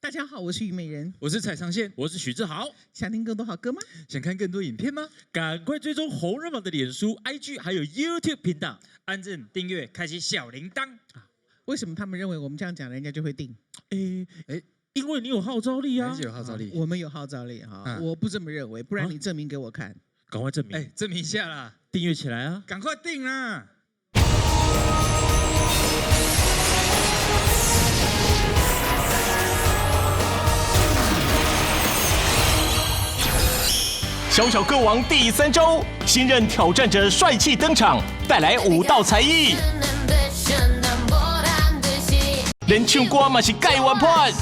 大家好，我是虞美人，我是蔡昌宪，我是许志豪。想聽更多好歌嗎？想看更多影片嗎？趕快追蹤紅人榜的臉書、IG 還有 YouTube 頻道，按讚、訂閱、開啟小鈴鐺。為什麼他們認為我們這樣講，人家就會訂？哎哎，因為你有號召力啊！有號召力，我們有號召力哈，我不這麼認為，不然你證明給我看。趕快證明，哎，證明一下啦！訂閱起來啊！趕快訂啦！小小歌王第三周，新任挑戰者帥氣登場，帶來舞蹈才藝，連唱歌嘛是蓋完判。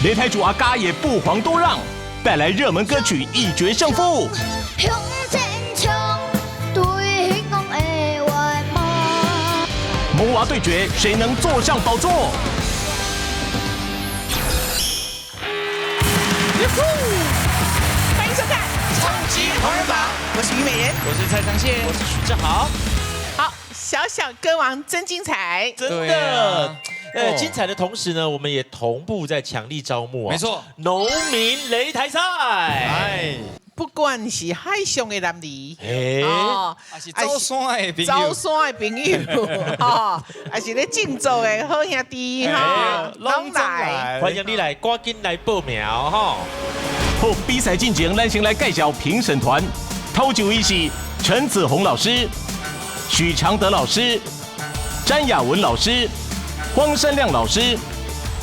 擂台主阿嘎也不遑多讓，帶來熱門歌曲一決勝負。萌娃對決，誰能坐上寶座？歡迎收看《超級紅人榜》，我是虞美人，我是蔡昌憲，我是許志豪。好，小小歌王真精彩，真的。精彩的同時呢，我們也同步在強力招募啊，沒錯，農民擂台賽。哎，不管是海上的男兒，哦，還是走山的朋友，走山的朋友，吼，還是咧靜坐的好兄弟，吼，攏來，歡迎你來，趕緊來報名，吼。好，比賽進前，咱先來介紹評審團。頭一位是陳子鴻老師、許常德老師、詹雅雯老師、荒山亮老師。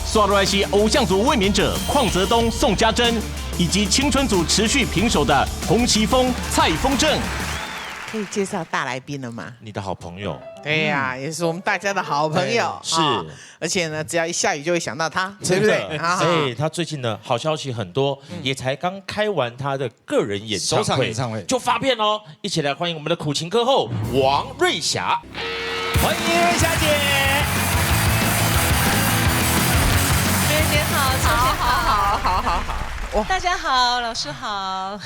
刷落來是偶像組衛冕者鄺澤東、宋家珍，以及青春組持續平手的洪奇峰、蔡豐正。可以介紹大來賓了嗎？你的好朋友。對呀，也是我們大家的好朋友。是，而且呢，只要一下雨就會想到他，對不對？哎，他最近呢，好消息很多，也才剛開完他的個人演唱會，演唱會就發片哦。一起來歡迎我們的苦情歌后王瑞霞，歡迎瑞霞姐。美人姐好，好好好好好。大家好，老師好。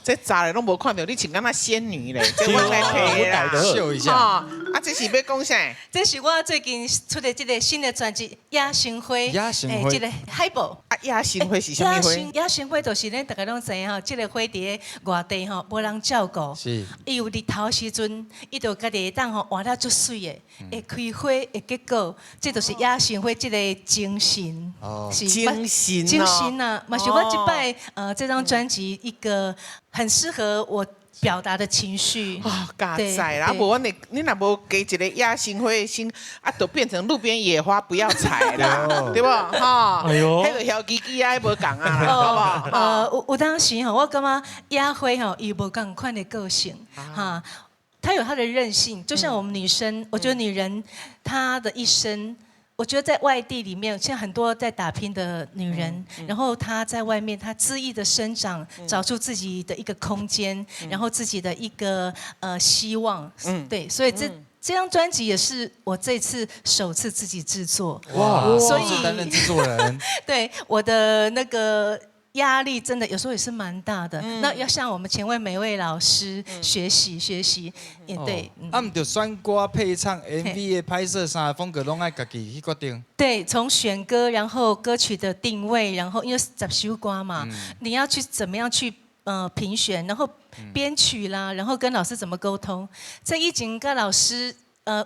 這咋來攏無看到你穿敢若仙女咧？這我來提啦，秀一下。啊，這是欲講啥？這是我最近出的這個新的專輯《野生花》。野生花。這個海報。啊，野生花是啥物花？野生花就是咱大家攏知影吼，這個花佇咧外地吼無人照顧。是。伊有日頭時陣，伊就家己會當吼活得足媠的，會開花，會結果，這就是野生花這個精神。哦。是精神。精神啊，嘛是我這擺這張專輯一個很適合我表達的情緒。哦，佳哉啦！無阮的，你若無加一個野生花的心，啊，就變成路邊野花，不要採啦，對無？哈，哎呦，彼個小雞雞啊，彼無仝啊，好無？有當時吼，我感覺野花吼，伊無仝款的個性，哈，它有它的韌性，就像我們女生，我覺得女人她的一生。我覺得在外地裡面，現在很多在打拼的女人，然後她在外面，她恣意的生長，找出自己的一個空間，然後自己的一個希望，對，所以這張專輯也是我這次首次自己製作，哇，所以擔任製作人，對，我的那個壓力真的有時候也是蠻大的。那要向我們前位每位老師學習學習，也對。啊，毋著選歌配唱 MV 的拍攝啥風格攏愛家己去決定。對，從選歌，然後歌曲的定位，然後因為10首歌嘛，你要去怎麼樣去評選，然後編曲啦，然後跟老師怎麼溝通。這以前跟老師，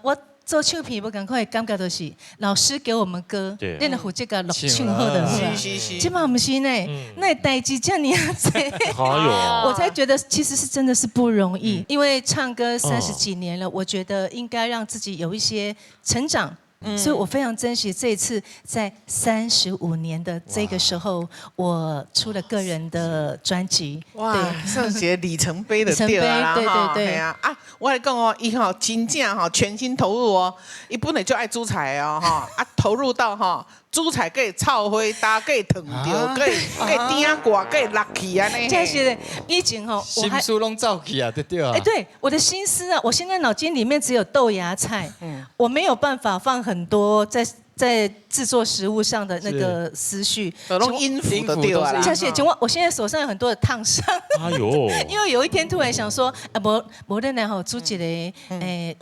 我做唱片，無仝款的感覺就是老師給我們歌，恁著負責共錄唱好就好。是是是。這馬毋是呢，那代誌遮爾濟，我才覺得其實是真的是不容易，因為唱歌30幾年了，我覺得應該讓自己有一些成長。所以我非常珍惜這一次在35年的這個時候，我出了個人的專輯。哇，算是里程碑的對啦，對對對。啊，我來講哦，伊吼真正吼全心投入哦，伊本來就愛煮菜哦，哈，啊投入到吼煮菜閣會臭火焦，閣會燙著，閣會鼎蓋，閣會落去按呢。這是以前吼，心思攏走去啊，對對啊。哎，對，我的心思啊，我現在腦筋裡面只有豆芽菜，我沒有辦法放很多在。在制作食物上的那个思緒。都攏音符就對啦。謝謝，請問我現在手上有很多的燙傷。哎呦！因為有一天突然想說，啊，無無咱來吼煮一個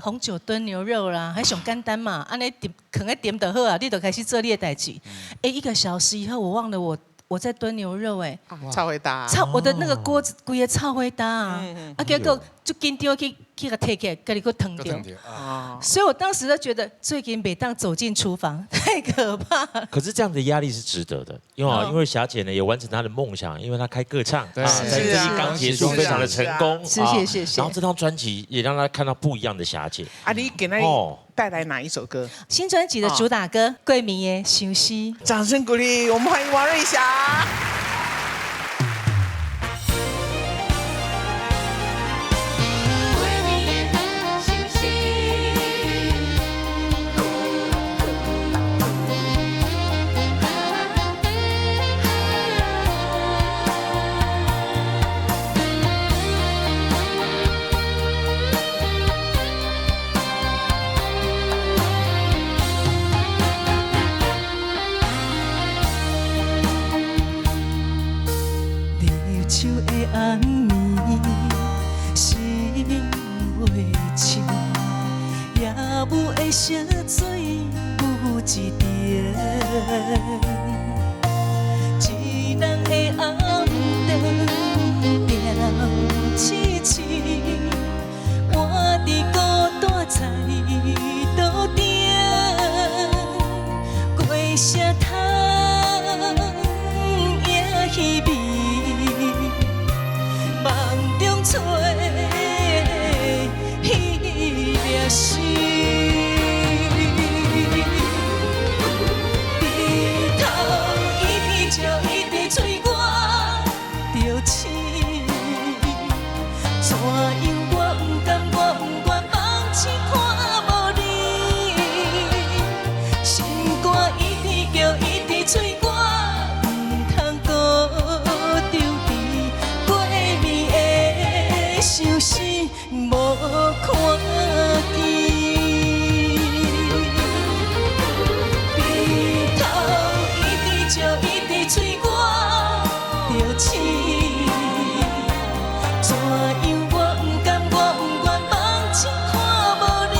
紅酒燉牛肉啦，還上簡單嘛，按呢點囥咧點就好啊，你就開始做你的代誌。欸，一個小時以後，我忘了我在燉牛肉，哎，臭火焦，臭我的那個鍋子規個臭火焦啊！啊，結果就緊張去去共提起來，家己閣燙著。所以我當時就覺得最近袂當走進廚房，太可怕了。可是這樣的壓力是值得的，因為霞姐呢也完成她的夢想，因為她開個唱，啊，在這一剛結束非常的成功，謝謝謝謝。然後這張專輯也讓她看到不一樣的霞姐。啊，你給她帶來哪一首歌？新專輯的主打歌《過暝的相思》。掌聲鼓勵，我們歡迎王瑞霞。暗暝，心袂醒，夜雾的色水有一点，一人的暗灯点痴痴，我伫孤单在桌顶，过谁通赢彼暝？梦中找彼粒星，日头一直照，一直催我著醒。怎樣我不甘，我不願放手看無你，心肝一直叫，一直催我，毋通閣抽離。過暝的相思無看見，日頭一直照，一直催我著醒。怎樣我不甘，我不願放手看無你，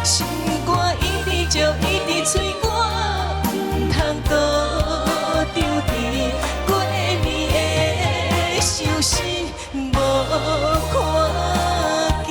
心肝一直照，一直催我，毋通閣抽離。過暝的相思無看見。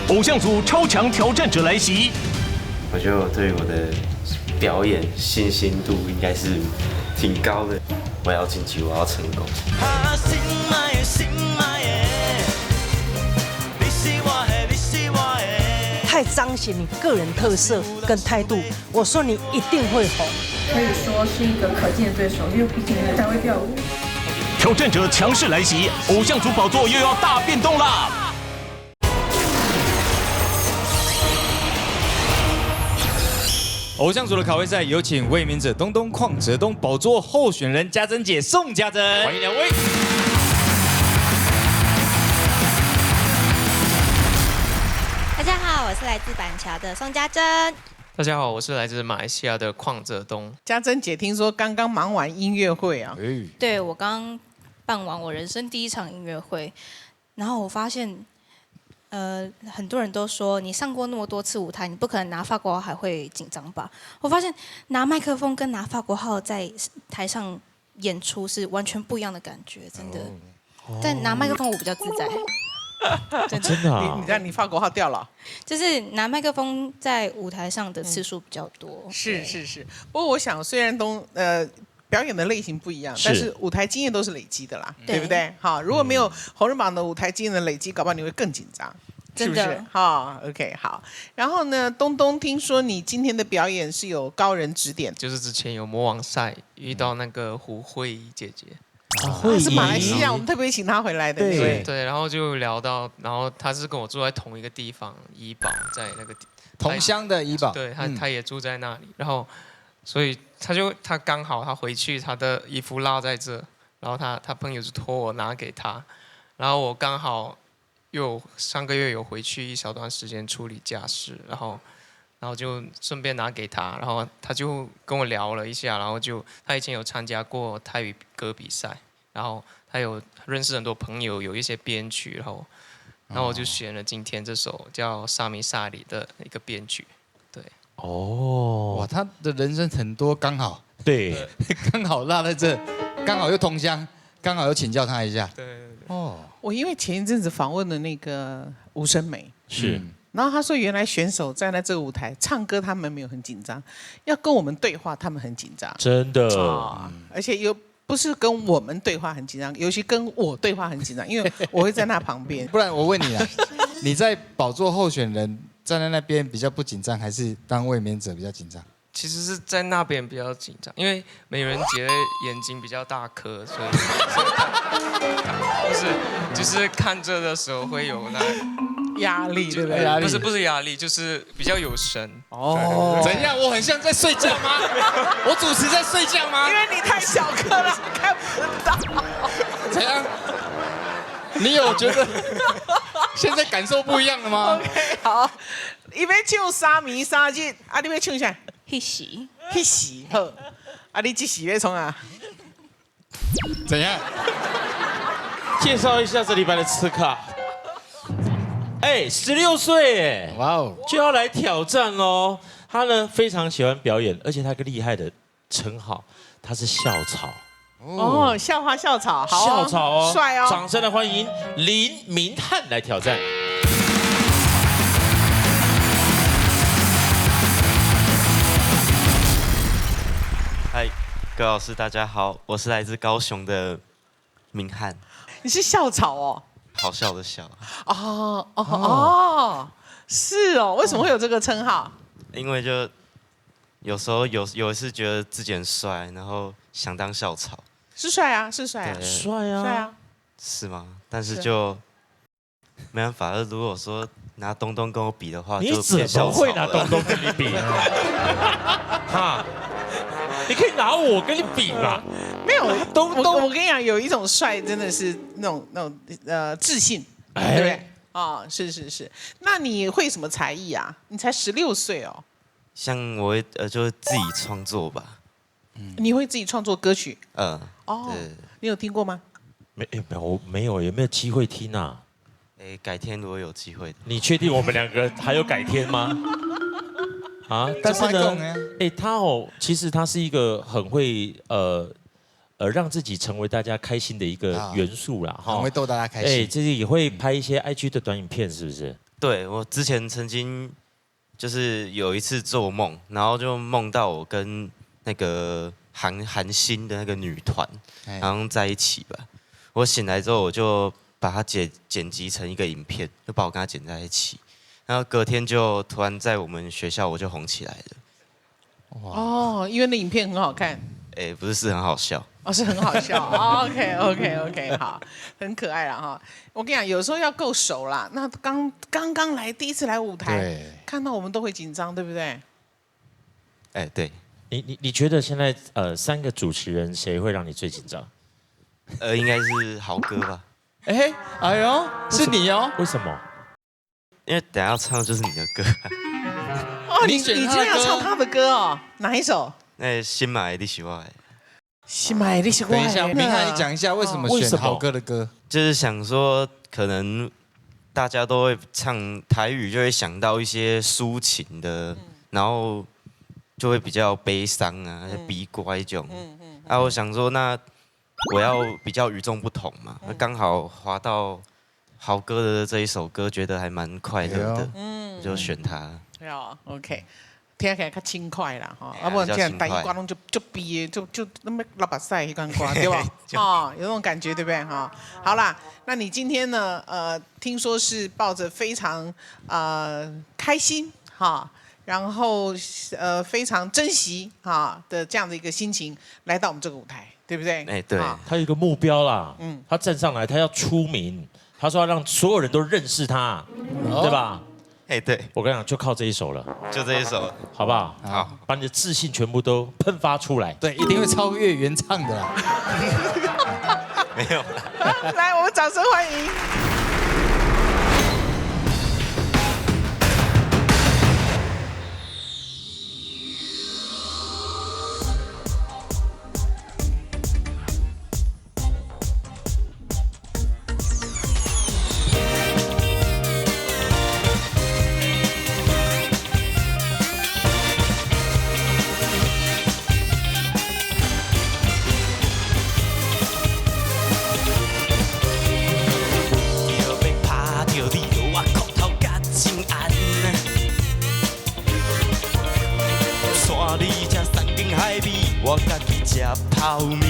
偶像組超強挑戰者來襲。我覺得我對我的表演信心度應該是挺高的。我要晉級，我要成功。太彰顯你個人特色跟態度，我說你一定會紅。可以說是一個可敬的對手，因為畢竟他會跳舞。挑戰者強勢來襲，偶像組寶座又要大變動啦！偶像組的卡位賽，有請衛冕者東東鄺哲東寶座候選人家珍姐宋家珍，歡迎兩位。大家好，我是來自板橋的宋家珍。大家好，我是來自馬來西亞的鄺哲東。家珍姐，聽說剛剛忙完音樂會啊？對，我剛辦完我人生第一場音樂會，然後我發現，很多人都說你上過那麼多次舞台，你不可能拿法國號還會緊張吧？我發現拿麥克風跟拿法國號在台上演出是完全不一樣的感覺，真的。但拿麥克風我比較自在。真的啊？你看你法國號掉了，就是拿麥克風在舞台上的次數比較多。是是是，不過我想雖然都表演的類型不一樣，但是舞台經驗都是累積的啦，對不對？好，如果沒有紅人榜的舞台經驗的累積，搞不好你會更緊張，是不是？好，OK，好。然後呢，東東，聽說你今天的表演是有高人指點，就是之前有魔王賽遇到那個胡慧怡姐姐。他是马来西亚，我们特别请他回来的。对对，然后就聊到，然后他是跟我住在同一个地方，怡保在那个同乡的怡保，对，他也住在那里，然后所以他刚好他回去，他的衣服落在这，然后他朋友就托我拿给他，然后我刚好又上个月有回去一小段时间处理家事，然后就顺便拿给他，然后他就跟我聊了一下，然后就他以前有参加过泰语歌比赛，然后他有认识很多朋友，有一些编曲，然后我就选了今天这首叫《沙弥沙里》的一个编曲，对。哦，哇，他的人生很多刚好，对，刚好落在这，刚好又同乡，刚好又请教他一下。对。哦，我因为前一阵子访问了那个吴声梅，是，然后他说原来选手站在这个舞台唱歌，他们没有很紧张，要跟我们对话，他们很紧张，真的，而且又不是跟我们对话很紧张，尤其跟我对话很紧张，因为我会在那旁边。不然我问你啊，你在宝座候选人站在那边比较不紧张，还是当卫冕者比较紧张？其实是在那边比较紧张，因为美人姐眼睛比较大颗，所以不是就是看着的时候会有那压力，对不对？不是不是压力，就是比较有神。哦，怎样？我很像在睡觉吗？我主持在睡觉吗？因为你太小颗了，看不到。怎样？你有觉得现在感受不一样了吗？OK，好，伊欲唱三暝三日，啊，你欲唱啥？彼时，彼时好，啊，你这时欲创啥？怎样？介绍一下这礼拜的刺客。哎，16岁哎，哇哦，就要来挑战喽。他呢非常喜欢表演，而且他有个厉害的称号，他是校草。哦，校花校草，好，校草哦，帅哦！掌声来欢迎林明翰来挑战。嗨，各位老师，大家好，我是来自高雄的明翰。你是校草哦？好笑的笑。哦哦哦，是哦，为什么会有这个称号？因为就有时候有一次觉得自己很帅，然后想当校草。是帅啊，是帅啊，帅啊，帅啊。是吗？但是就没办法。如果说拿东东跟我比的话，你怎么会拿东东跟你比？哈？你可以拿我跟你比吧？没有，东东，我跟你讲，有一种帅真的是那种自信，对不对？啊，是是是。那你会什么才艺啊？你才16岁哦。像我会就是自己创作吧。你会自己创作歌曲？嗯。哦，你有听过吗？没，没有，没有，有没有机会听啊？哎，改天如果有机会。你确定我们两个还有改天吗？啊，但是呢，哎，他哦，其实他是一个很会让自己成为大家开心的一个元素啦，哈，很会逗大家开心。哎，这是也会拍一些 IG 的短影片，是不是？对，我之前曾经就是有一次做梦，然后就梦到我跟那个韩韩星的那个女团，然后在一起吧。我醒来之后，我就把它剪辑成一个影片，就把我跟她剪在一起。然后隔天就突然在我们学校我就红起来了。哦，因为那影片很好看。哎，不是，是很好笑。哦，是很好笑。OK，OK，OK，好，很可爱了哈。我跟你讲，有时候要够熟啦。那刚刚刚来，第一次来舞台，看到我们都会紧张，对不对？哎，对。你觉得现在三个主持人谁会让你最紧张？应该是豪哥吧。哎，哎呦，是你哦？为什么？因为等下要唱的就是你的歌。哦，你今天要唱他的歌哦？哪一首？那新买的你是我的。新买的是我的。等一下，明翰，你讲一下为什么选豪哥的歌？就是想说，可能大家都会唱台语，就会想到一些抒情的，然后就会比较悲伤啊，悲歌一种。啊，我想说，那我要比较与众不同嘛，那刚好滑到豪哥的这一首歌，觉得还蛮快乐的，就选他。哦，OK，听起来较轻快啦，吼，啊，不然这样台语歌拢足悲的，足那么流目屎彼款歌，对吧？哦，有那种感觉，对不对？哈，好啦，那你今天呢？听说是抱着非常开心哈，然后非常珍惜哈的这样的一个心情来到我们这个舞台，对不对？哎，对，他有一个目标啦，他站上来，他要出名，他说要让所有人都认识他，对吧？哎，对，我跟你讲，就靠这一首了，就这一首，好不好？好，把你的自信全部都喷发出来。对，一定会超越原唱的啦。没有。来，我们掌声欢迎。我家己食泡面，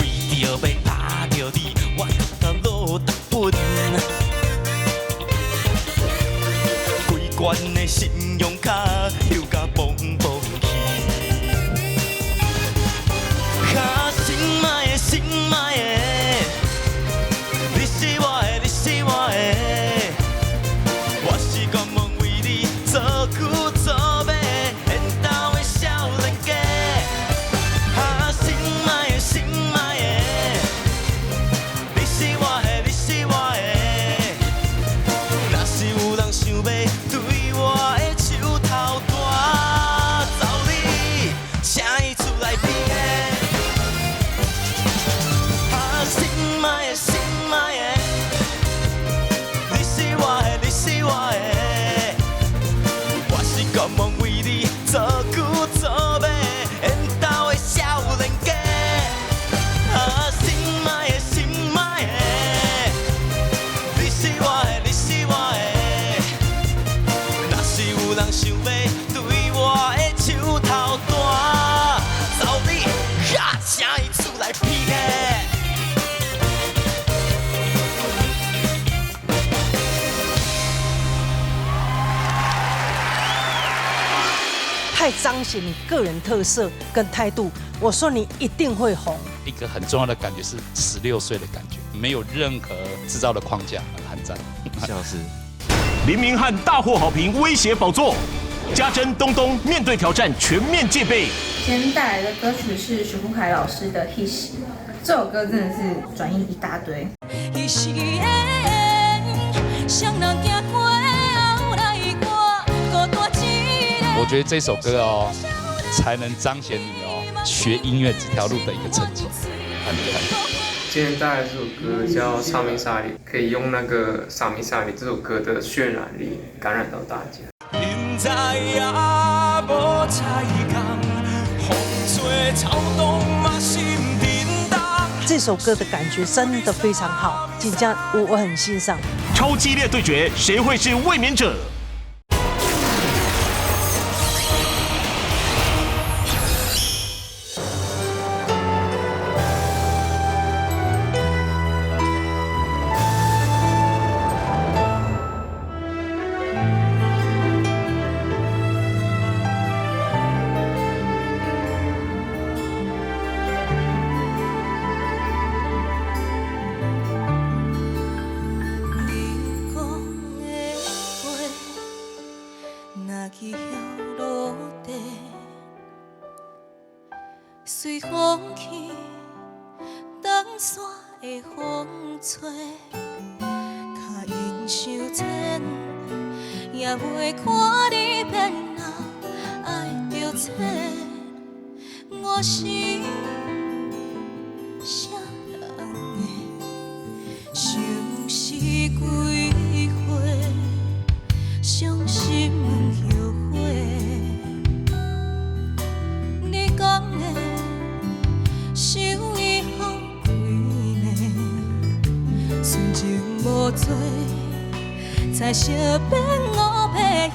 为著欲拍著你，我骨头落逐本。规罐的信用卡又甲崩崩去。哈，心爱的，心爱的，你是我的，你是我的，我是甘愿为你做久做尾。太彰显你个人特色跟态度，我说你一定会红。一个很重要的感觉是16岁的感觉，没有任何制造的框架，很赞。谢老师，林明翰大获好评，威胁宝座。家珍、东东面对挑战，全面戒备。今天带来的歌曲是许富凯老师的《彼时》，这首歌真的是转音一大堆。我觉得这首歌哦，才能彰显你哦学音乐这条路的一个成绩，很厉害。今天带来这首歌叫《沙弥沙里》，可以用那个《沙弥沙里》这首歌的渲染力感染到大家。这首歌的感觉真的非常好，锦江，我很欣赏。超激烈对决，谁会是卫冕者？随风去，当山的风吹，脚印伤浅，也袂看你变老，爱著浅。我是啥人的？相思几回，伤心后悔。你讲的想以后几暝，纯情无罪，彩色变乌白，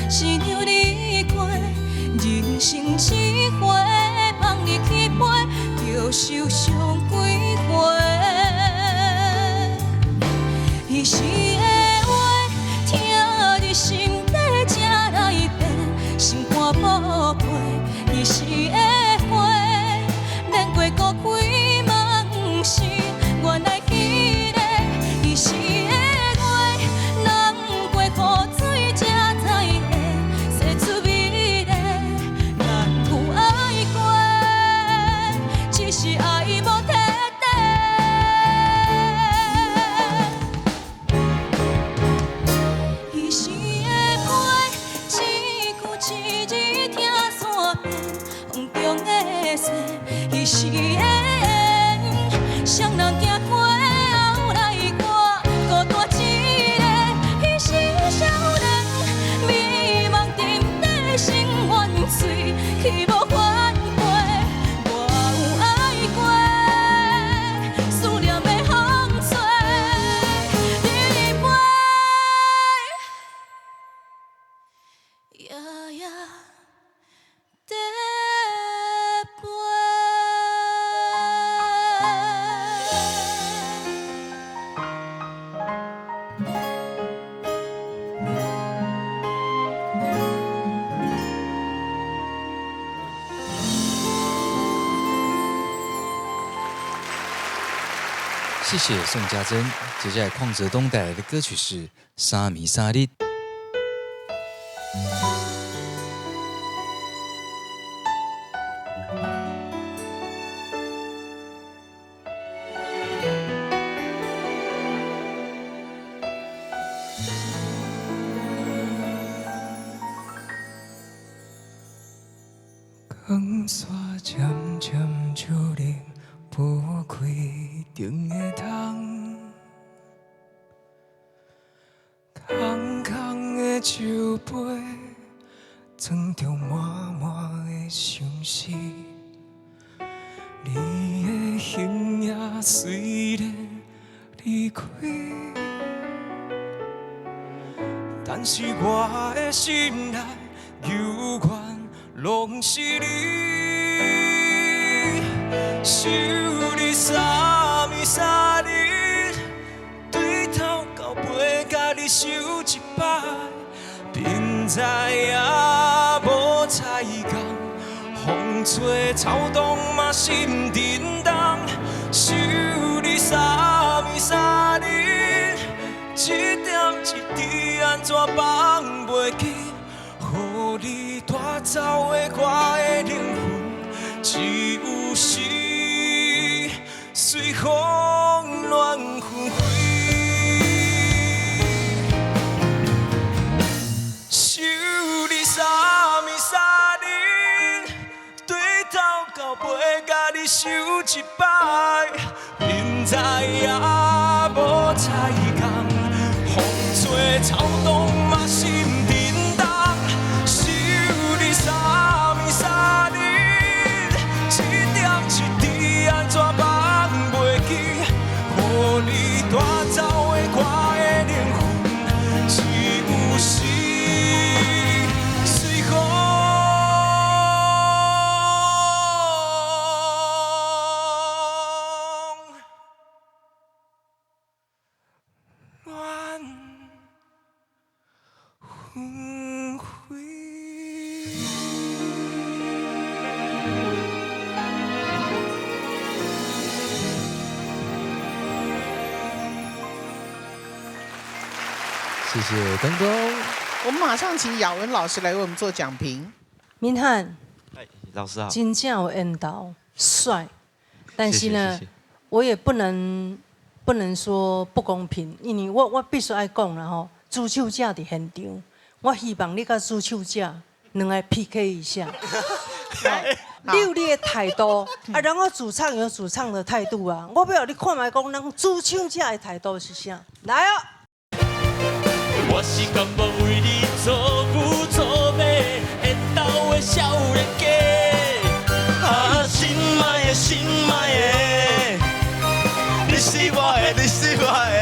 也是让你过人生一回，放你去飞，就受伤几回。彼时的话，听你心底才来电，心肝宝贝，彼彼时的花，连过孤开嘛毋是原來彼个彼時的月，人過雨水才知會生出美麗。咱有愛過，只是愛無徹底。彼時的陪，一句一字聽山邊風中的雪。彼時的緣，誰人行過後來我孤單一个。彼時少年，美夢沉底心願碎，去無反悔。我有愛過，思念的風吹，你飛，夜夜在飛。謝謝宋家珍。接下來鄺哲東帶來的歌曲是《三暝三日》。光線漸漸就冷，撥開頂的窗，空空的酒杯，裝著滿滿的相思。你的形影雖然離開，但是我的心內猶原攏是你。想你三暝三日，對頭到尾共你相一擺，明知也無彩工，風吹草動嘛心震動。想你三暝三日，一點一滴按怎放袂記？予你帶走的我的靈魂，只有是隨風亂紛飛。想你三暝三日，對頭到尾共你相一擺，明知也無彩工，風吹草動嘛心震動。想你三暝三日，一點一滴按怎放袂記？予你帶走的我的靈魂，只有是隨風亂紛飛。謝謝東東。我們馬上請雅文老師來為我們做講評。明翰，老師好。真正有緣投，帥，但是呢，謝謝謝謝我也不能說不公平，因為我必須愛講啦吼，主唱者佇現場，我希望你佮主唱者兩个 PK 一下。你有你的態度，啊，然後主唱有主唱的態度啊。我欲予你看覓講，咱主唱者的態度是啥？來哦！我是甘願為你做牛做馬，緣投的少年家。啊，心愛的，心愛的，你是我的，你是我的。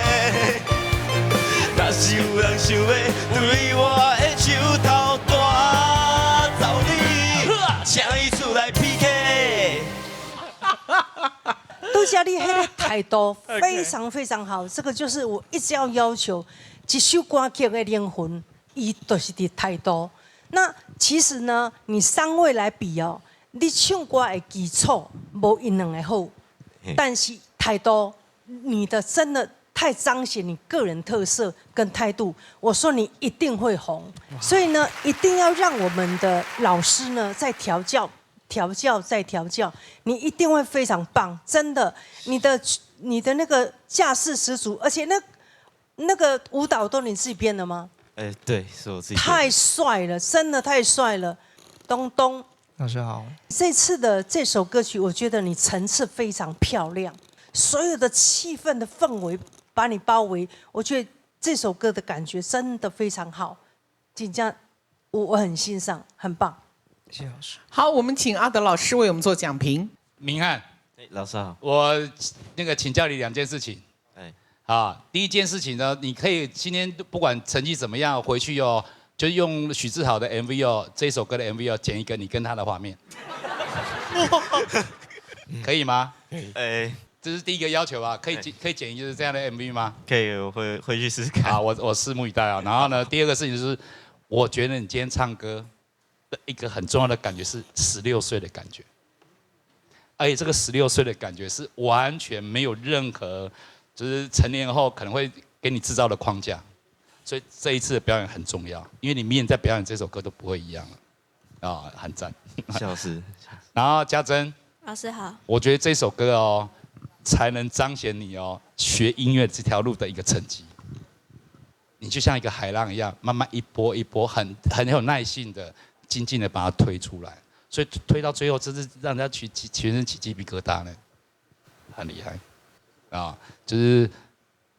若是有人想欲對我的手頭帶走你，請伊出來 PK。杜嘉麗彼个態度非常非常好，這個就是我一直要要求一首歌曲的靈魂，伊就是佇態度。那其實呢，你三位來比哦，你唱歌的基础无𪜶两个好，但是态度，你的真的太彰显你个人特色跟态度。我说你一定会红，所以呢，一定要让我们的老师呢再调教、调教再调教，你一定会非常棒，真的。你的那个架势十足，而且那个舞蹈都你自己编的吗？哎，对，是我自己。太帅了，真的太帅了，东东。老师好。这次的这首歌曲，我觉得你层次非常漂亮，所有的气氛的氛围把你包围，我觉得这首歌的感觉真的非常好，真正我很欣赏，很棒。谢谢老师。好，我们请阿德老师为我们做讲评。明翰，老师好。我那个请教你两件事情。哎，啊，第一件事情呢，你可以今天不管成绩怎么样，回去哦，就用许志豪的 MV 哦，这首歌的 MV 哦，剪一个你跟他的画面，可以吗？哎，这是第一个要求啊，可以剪一个这样的 MV 吗？可以，我会回去试试看。啊，我拭目以待啊。然后呢，第二个事情就是，我觉得你今天唱歌的一个很重要的感觉是十六岁的感觉，而且这个十六岁的感觉是完全没有任何就是成年后可能会给你制造的框架。所以这一次的表演很重要，因为你明年在表演这首歌都不会一样了，啊，很赞。谢老师。然后家珍，老师好。我觉得这首歌哦，才能彰显你哦学音乐这条路的一个成绩。你就像一个海浪一样，慢慢一波一波，很有耐性的、静静的把它推出来，所以推到最后，真是让人家全身起鸡皮疙瘩呢，很厉害，啊，就是。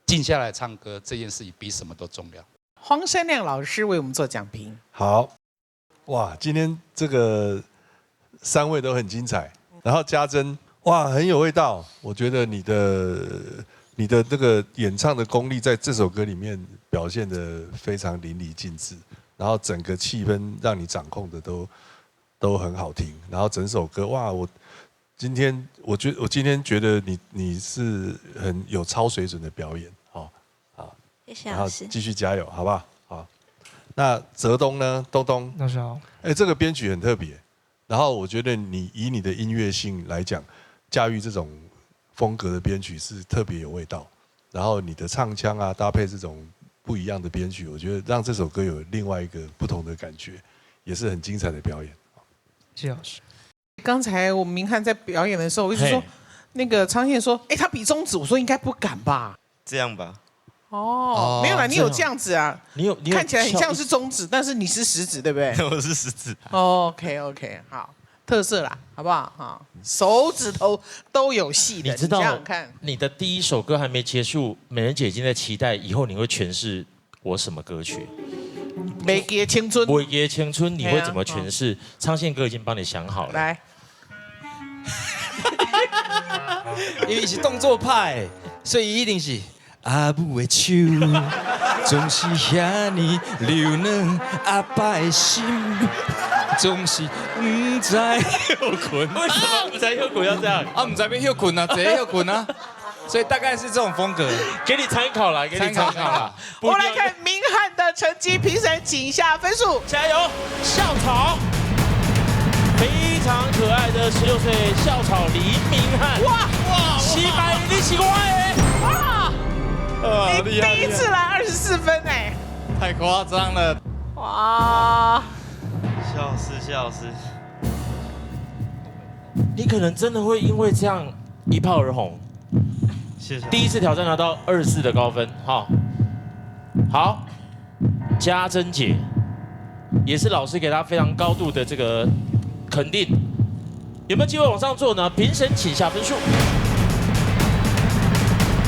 静下来唱歌这件事情比什么都重要。黄山亮老师为我们做讲评。好，哇，今天这个三位都很精彩，然后家珍，哇，很有味道。我觉得你的这个演唱的功力在这首歌里面表现得非常淋漓尽致，然后整个气氛让你掌控的都很好听，然后整首歌，哇，我今天觉得你是很有超水准的表演。谢谢老师，继续加油，好不好？好。那泽东呢？东东，老师好。哎，这个编曲很特别，然后我觉得你以你的音乐性来讲，驾驭这种风格的编曲是特别有味道。然后你的唱腔啊，搭配这种不一样的编曲，我觉得让这首歌有另外一个不同的感觉，也是很精彩的表演。谢谢老师。刚才我们明翰在表演的时候，我一直说，那个昌宪说，哎，他比中指，我说应该不敢吧？这样吧。哦，没有啦，你有这样子啊？你有，看起来很像是中指，但是你是食指，对不对？我是食指。 OK OK，好，特色啦，好不好？哈，手指头都有戏的，你知道，想想看，你的第一首歌还没结束，美人姐已经在期待以后你会诠释我什么歌曲。袂记青春，袂记青春，你会怎么诠释？昌宪哥已经帮你想好了。来，因为是动作派，所以一定是。阿母的手总是遐呢柔软，阿爸的心总是毋知歇睏。为什么毋知歇睏要这样？啊，毋知欲歇睏啊，坐歇睏啊，所以大概是这种风格。给你参考了，给你参考了。我来看明翰的成绩，评审请下分数。加油，校草，非常可爱的16岁校草林明翰。哇哇，700，你是我的。哇！你第一次来24分哎，太夸张了！哇！笑死笑死！你可能真的会因为这样一炮而红。谢谢。第一次挑战拿到24的高分，哈。好，家珍姐也是老师给她非常高度的这个肯定，有没有机会往上做呢？评审请下分数。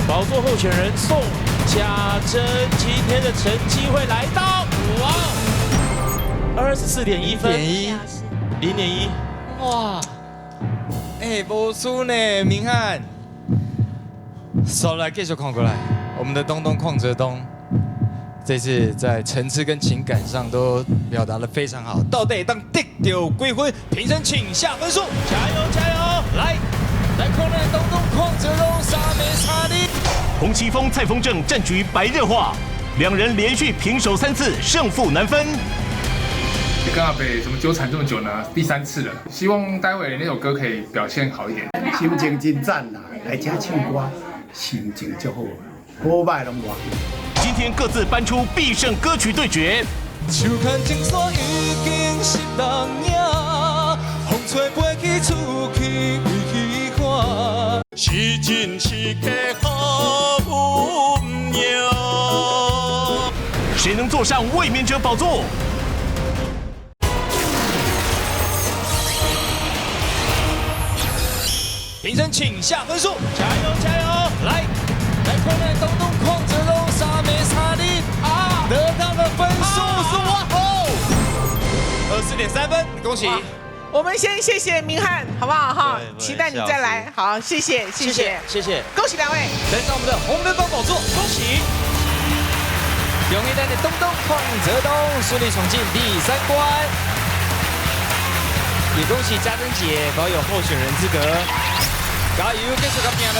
宝座候选人宋家珍今天的成绩会来到哇，24.1分，0.1，哇，哎，无输呢，明翰，手来继续看过来，我们的东东邝哲东，这次在层次跟情感上都表达的非常好，到底当得到几分？评审请下分数，加油加油，来。来看咱东东邝哲东三没差的。洪奇峰、蔡丰正战局白热化，两人连续平手三次，胜负难分。跟阿北怎麼糾纏這麼久呢？第三次了，希望待會那首歌可以表現好一點。心情真讚啦，來這唱歌，心情足好，好歹攏無要緊。今天各自搬出必勝歌曲對決。樹牽情線已經是冬影，風吹飛去出去為彼岸。是真是假好運命。誰能坐上衛冕者寶座？評審請下分數，加油加油！來，來後面東東鄺哲東沙梅沙利啊，得到的分數是哇哦，24.3分，恭喜！我們先謝謝明翰，好不好哈？期待你再來，好，謝謝謝謝謝謝，恭喜兩位登上我們的紅人榜寶座，恭喜！恭喜咱的東東鄺哲東順利闖進第三關，也恭喜家珍姐保有候選人資格。加油，繼續拼落！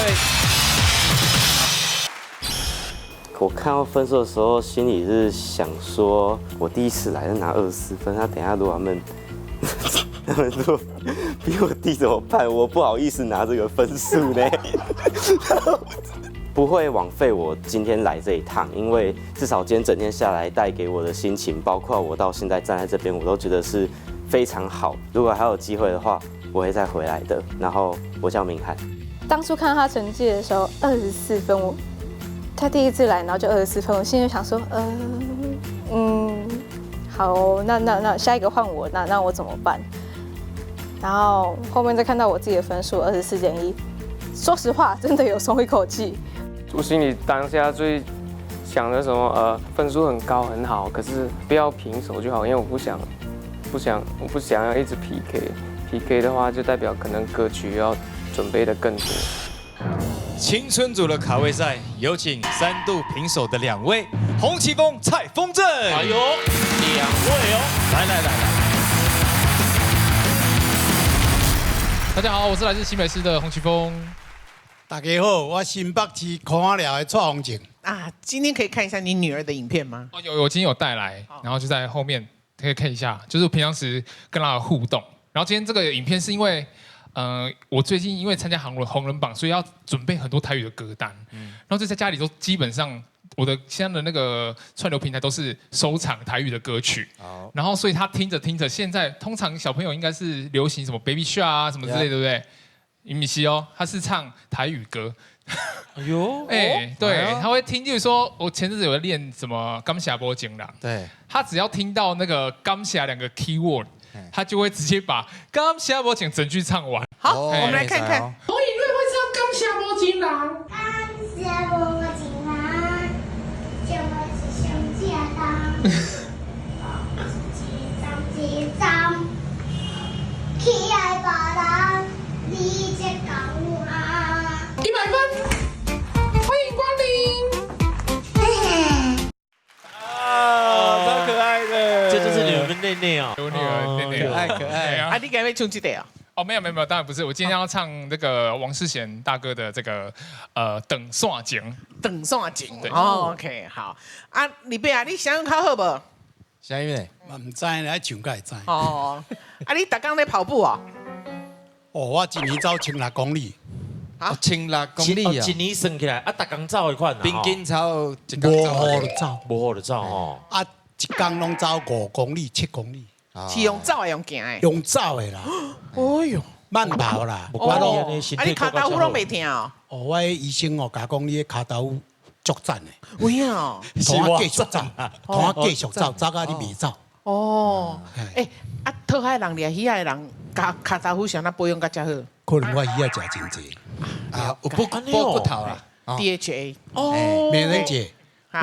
我看到分數的時候，心裡是想說，我第一次來就拿24分，那等下如果他們如果比我低怎麼辦？我不好意思拿這個分數呢。不會枉費我今天來這一趟，因為至少今天整天下來帶給我的心情，包括我到現在站在這邊，我都覺得是非常好。如果還有機會的話，我會再回來的。然後我叫明翰。當初看到他成績的時候，24分，他第一次來，然後就24分，我心裡就想說，好，那下一個換我，那我怎麼辦？然後後面再看到我自己的分數24.1，說實話，真的有鬆一口氣。我心裡當下最想的什麼？分數很高很好，可是不要平手就好，因為我不想要一直 PK。PK 的話，就代表可能歌曲要準備的更多。青春組的卡位賽，有請3度平手的兩位，洪奇峰、蔡峰正。哎呦，兩位哦，來來來來。大家好，我是來自新北市的洪奇峰。大家好，我新北市空仔寮的蔡宏正。啊，今天可以看一下你女兒的影片嗎？哦，有，我今天有帶來，然後就在後面可以看一下，就是平常時跟她的互動。然後今天這個影片是因為，我最近因為參加紅人榜，所以要準備很多台語的歌單。然後就在家裡都基本上，我的現在的那個串流平台都是收藏台語的歌曲。然後所以他聽着聽着，現在通常小朋友應該是流行什麼 Baby Shark 啊什麼之類，對不對？不是哦，他是唱台語歌。哎呦，哎，對，他會聽，就是說我前陣子有在練什麼感謝無情人，對，他只要聽到那個感謝兩個 keyword，他就會直接把感謝無情整句唱完。好，我們來看看。洪以瑞會唱感謝無情人。感謝無情人，就是上簡單，一站一站，去愛別人，你才講啊。100分，歡迎光臨。啊，超可愛的，這就是你們內內哦，我女兒內內，可愛可愛。啊，你該要唱這個啊？哦，沒有沒有沒有，當然不是，我今天要唱那個王世賢大哥的這個等線情。等線情。哦，OK，好。啊，李伯啊，你聲音較好無？聲音咧？嘛唔知咧，愛唱才會知。哦，啊，你逐工咧跑步哦？哦，我一年走16公里。啊，16公里啊！一年算起來，啊，逐工走的款啊，平均走一無好就走，無好就走吼。啊，一工攏走5公里、7公里。是用走的，用行的？用走的啦。哎呦，慢跑啦。哦，啊，你跤頭攏袂疼哦？哦，我醫生哦，共講你跤頭足讚的。有影哦？同我繼續走，同我繼續走，走到你袂走。哦，欸，啊，討海人掠魚仔的人，跤頭趺啥那保養甲遮好？可能我魚仔食真濟。啊，有補補骨頭啦。 DHA。哦。美玲姐，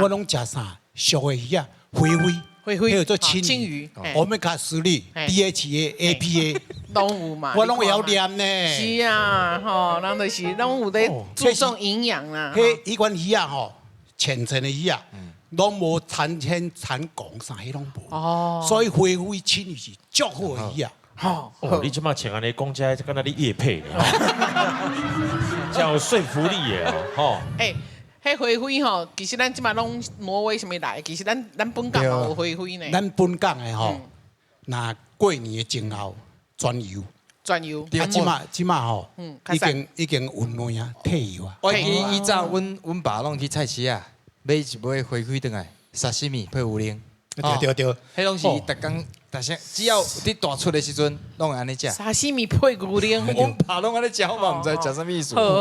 我攏食啥？熟的魚仔，肥肥。灰灰，叫做青魚，歐米伽三、DHA、APA，攏有嘛？我攏會曉念呢。是啊，吼，人就是攏有咧注重營養啦。彼彼款魚仔吼，淺層的魚仔，攏無產鉛、產汞啥，彼攏無。哦。所以灰灰青魚是足好的魚仔。哦，你這馬穿按呢講這，敢若咧業配呢，真有說服力的哦，吼。欸，彼花卉吼，其實咱這馬攏挪威啥物來？其實咱本港嘛有花卉呢。咱本港的吼，若过年的前后全油。全油。啊，這馬吼，已經溫暖啊，退油啊。我記以早阮爸攏去菜市啊，買一尾花開轉來，沙西米配牛奶。對對對，彼攏是逐工，逐聲只要佇大出的時陣，攏會按呢食。沙西米配牛奶，阮爸攏按呢食，我嘛毋知食啥物意思。好好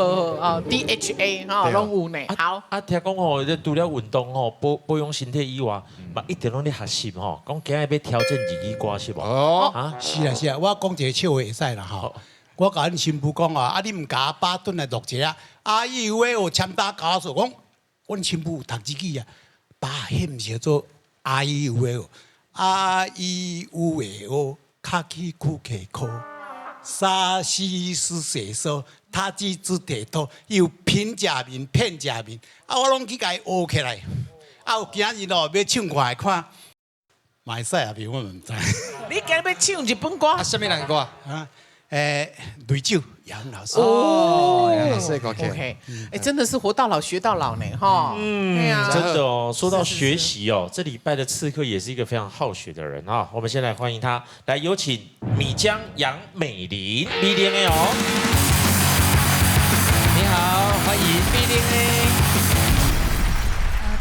好，哦，DHA 吼，攏有呢。好。啊，聽講吼，這除了運動吼，保養身體以外，嘛一直攏咧學習吼，講今日欲挑戰日語歌是無？哦，是啊是啊，我講一個笑話會使啦吼。我共阮新婦講啊，啊你毋共我爸轉來錄一下，啊伊有的有簽打交數，講阮新婦有讀日語啊，爸彼毋是叫做啊伊有的哦，啊伊有的哦，卡起苦克苦，沙西斯水说，他只只铁托，有平假名、片假名，啊我攏去共伊學起來，啊有今日哦欲唱看來看，嘛會使啊，袂我毋知。你今日欲唱日本歌？啊，啥物人歌？啊，雷酒楊老師。哦，楊老師的歌曲。 OK，哎，真的是活到老學到老呢，哈。嗯，對啊，真的哦。說到學習哦，這禮拜的刺客也是一個非常好學的人啊。我們先來歡迎他，來有請米漿楊美玲，美玲的哦。你好，歡迎美玲的。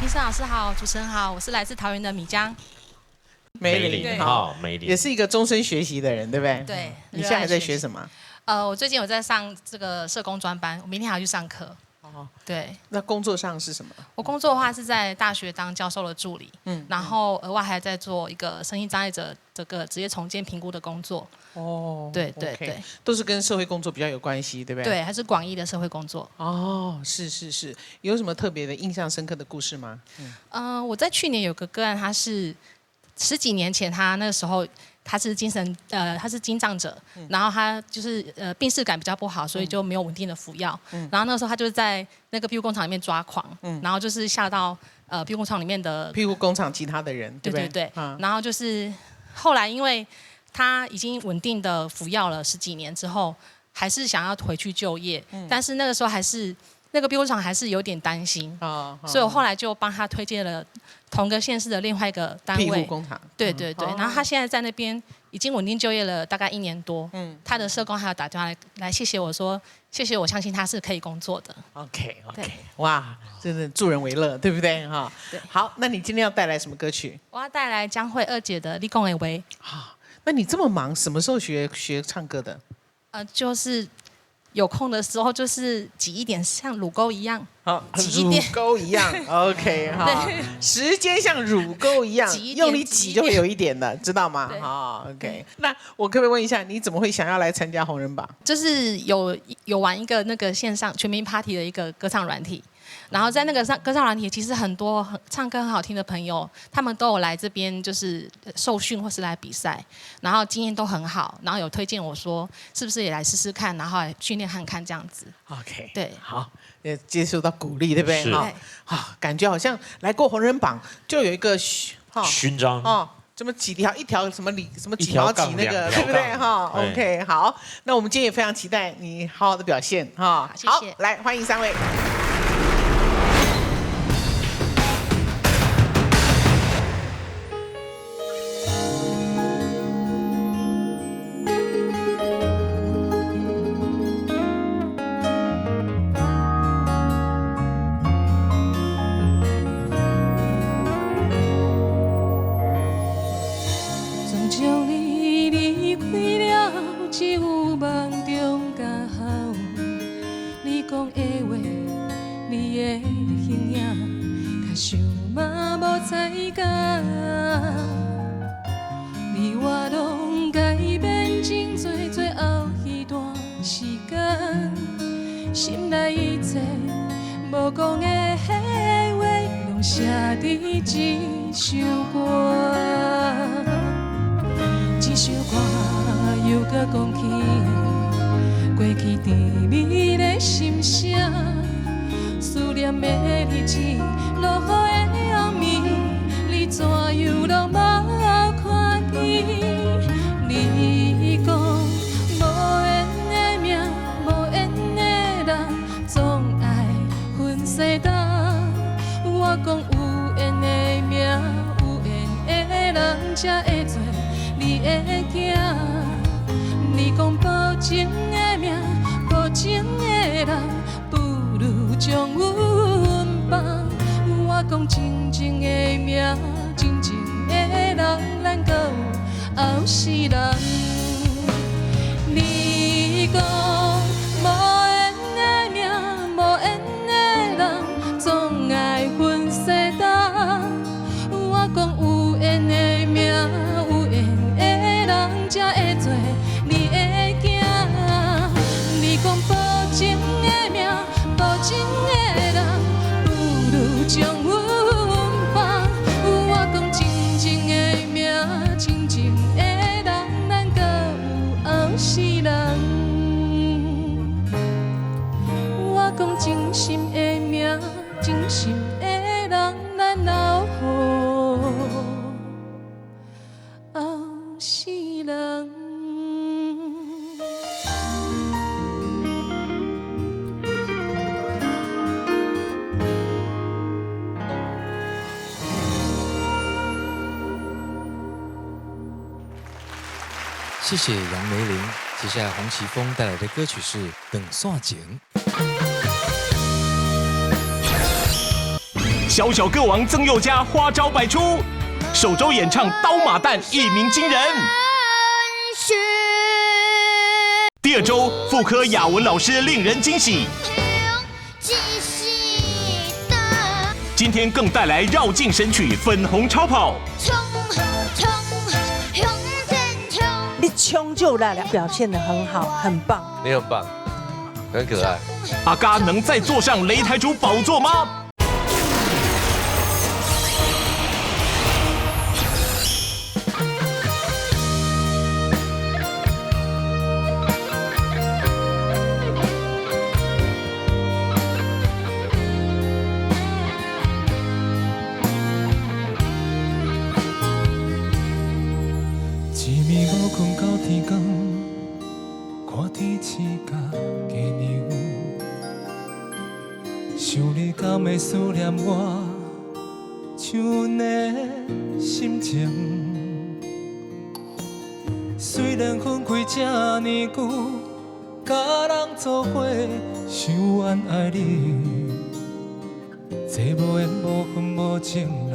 評審老師好，主持人好，我是來自桃園的米漿。美玲，好，美玲也是一個終身學習的人，對不對？對。你現在還在學什麼？我最近有在上這個社工專班，我明天還要去上課。哦，對。那工作上是什麼？我工作的話是在大學當教授的助理，然後額外還在做一個身心障礙者這個職業重建評估的工作。哦，對對對，都是跟社會工作比較有關係，對不對？對，還是廣義的社會工作。哦，是是是，有什麼特別的印象深刻的故事嗎？我在去年有個個案，他是十幾年前，他那個時候他是精神他是精障者，然後他就是病識感比較不好，所以就沒有穩定的服藥。然後那個時候他就在那個庇護工廠裡面抓狂，然後就是嚇到庇護工廠裡面的庇護工廠其他的人，對對對。然後就是後來因為他已經穩定的服藥了十幾年之後，還是想要回去就業，但是那個時候還是那個庇護廠還是有點擔心，所以我後來就幫他推薦了同個縣市的另外一個單位。庇護工廠。對對對，然後他現在在那邊已經穩定就業了大概1年多。他的社工還有打電話來謝謝我說，謝謝我相信他是可以工作的。 OK OK，哇，真的助人為樂，對不對哈？對。好，那你今天要帶來什麼歌曲？我要帶來江蕙二姐的《你講的話》。啊，那你這麼忙，什麼時候學唱歌的？就是有空的時候，就是擠一點，像乳溝一樣。好，擠一點，乳溝一樣。OK，好，時間像乳溝一樣，用力擠就會有一點的，知道嗎？好，OK。那我可不可以問一下，你怎麼會想要來參加紅人榜？就是有玩一個那個線上全民 Party 的一個歌唱軟體，然後在那個上歌唱軟體，其實很多唱歌很好聽的朋友，他們都有來這邊就是受訓或是來比賽，然後經驗都很好，然後有推薦我說是不是也來試試看，然後來訓練看看這樣子。 OK，對，好，接受到鼓勵，對不對？哈，好，感覺好像來過紅人榜就有一個勳章哦，怎麼幾條一條什麼里什麼幾毛幾那個，對不對？哈，OK，好，那我們今天也非常期待你好好的表現哈。好，謝謝。來歡迎三位。我講有緣的命，有緣的人才會做。你你的囝。你讲无情的命，无情的人，不如將阮放。我講真情的命，真情的人，咱閣有後世人。你講無緣的命，無緣的人，總愛分西東。我講有緣的命，有緣的人，才會做你的囝。你講無情的命，無情的人，不如將阮放。我講真情的命，真情的人，咱閣有後世人。我講真心的命，真心的人，咱留予後世人。謝謝楊梅玲。接下來洪奇峰帶來的歌曲是《斷線情》。小小歌王曾宥嘉花招百出，首周演唱《刀馬旦》一鳴驚人。第二周副科雅文老師令人驚喜。今天更帶來繞境神曲《粉紅超跑》。你衝就來了，表現得很好，很棒。你很棒，很可愛。阿嘎能再坐上擂台主寶座嗎？一暝無睏到天光，看天星佮月娘，想你敢會思念我，像阮的心情。雖然分開這呢久，佮人做伙，想阮愛你。這無緣無分無情人，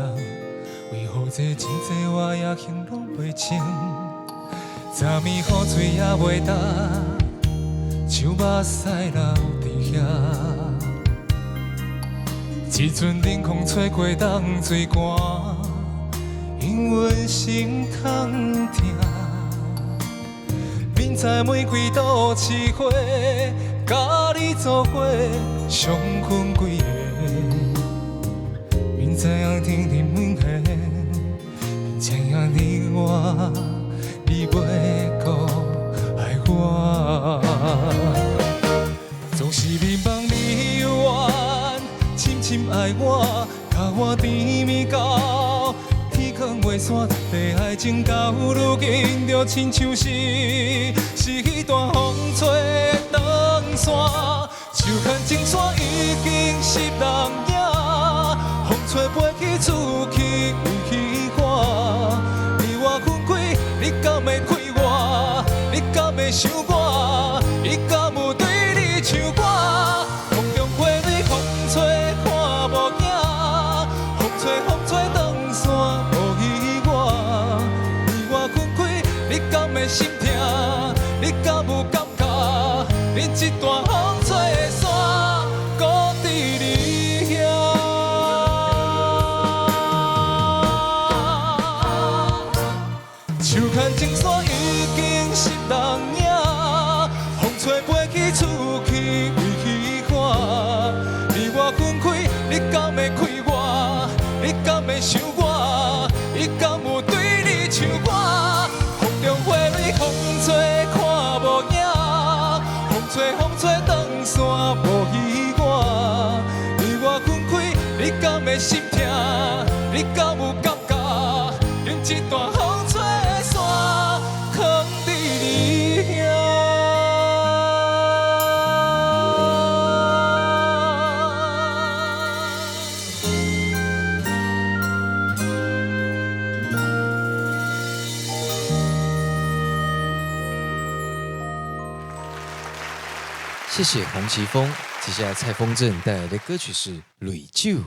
為何這真濟我也形容袂清？昨暝雨水也袂干，像目屎流伫遐。一阵冷风吹过冬水寒，因阮心通疼。明知玫瑰都市花，佮你做伙上分几个。明知影天天问候，明知影你我，你袂阁爱我。总是迷茫你犹原深深爱我，予我甜蜜到天空袂散。这爱情到如今，就亲像是彼段风吹断线，树干情线已经失人影，风吹飞去出去为彼岸。你我分开，你敢會开我？你敢會想我？伊敢有對你唱歌？風中花蕊風吹看無影，風吹風吹斷線無彼我。你我分開，你敢會心痛？你敢有感覺？恁這段風吹的線，搁佇你遐。樹幹情線已經失人影，風吹飛去出去為彼岸。你我分開，你敢會開我？你敢會想我？伊敢有對你唱歌？風中花蕊風吹看無影，風吹風吹斷線無彼我。你我分開，你敢會心痛？你敢有感覺？恁這段風吹的線，囥佇你遐。謝謝洪奇峰。接下來蔡豐正帶來的歌曲是《淚酒》。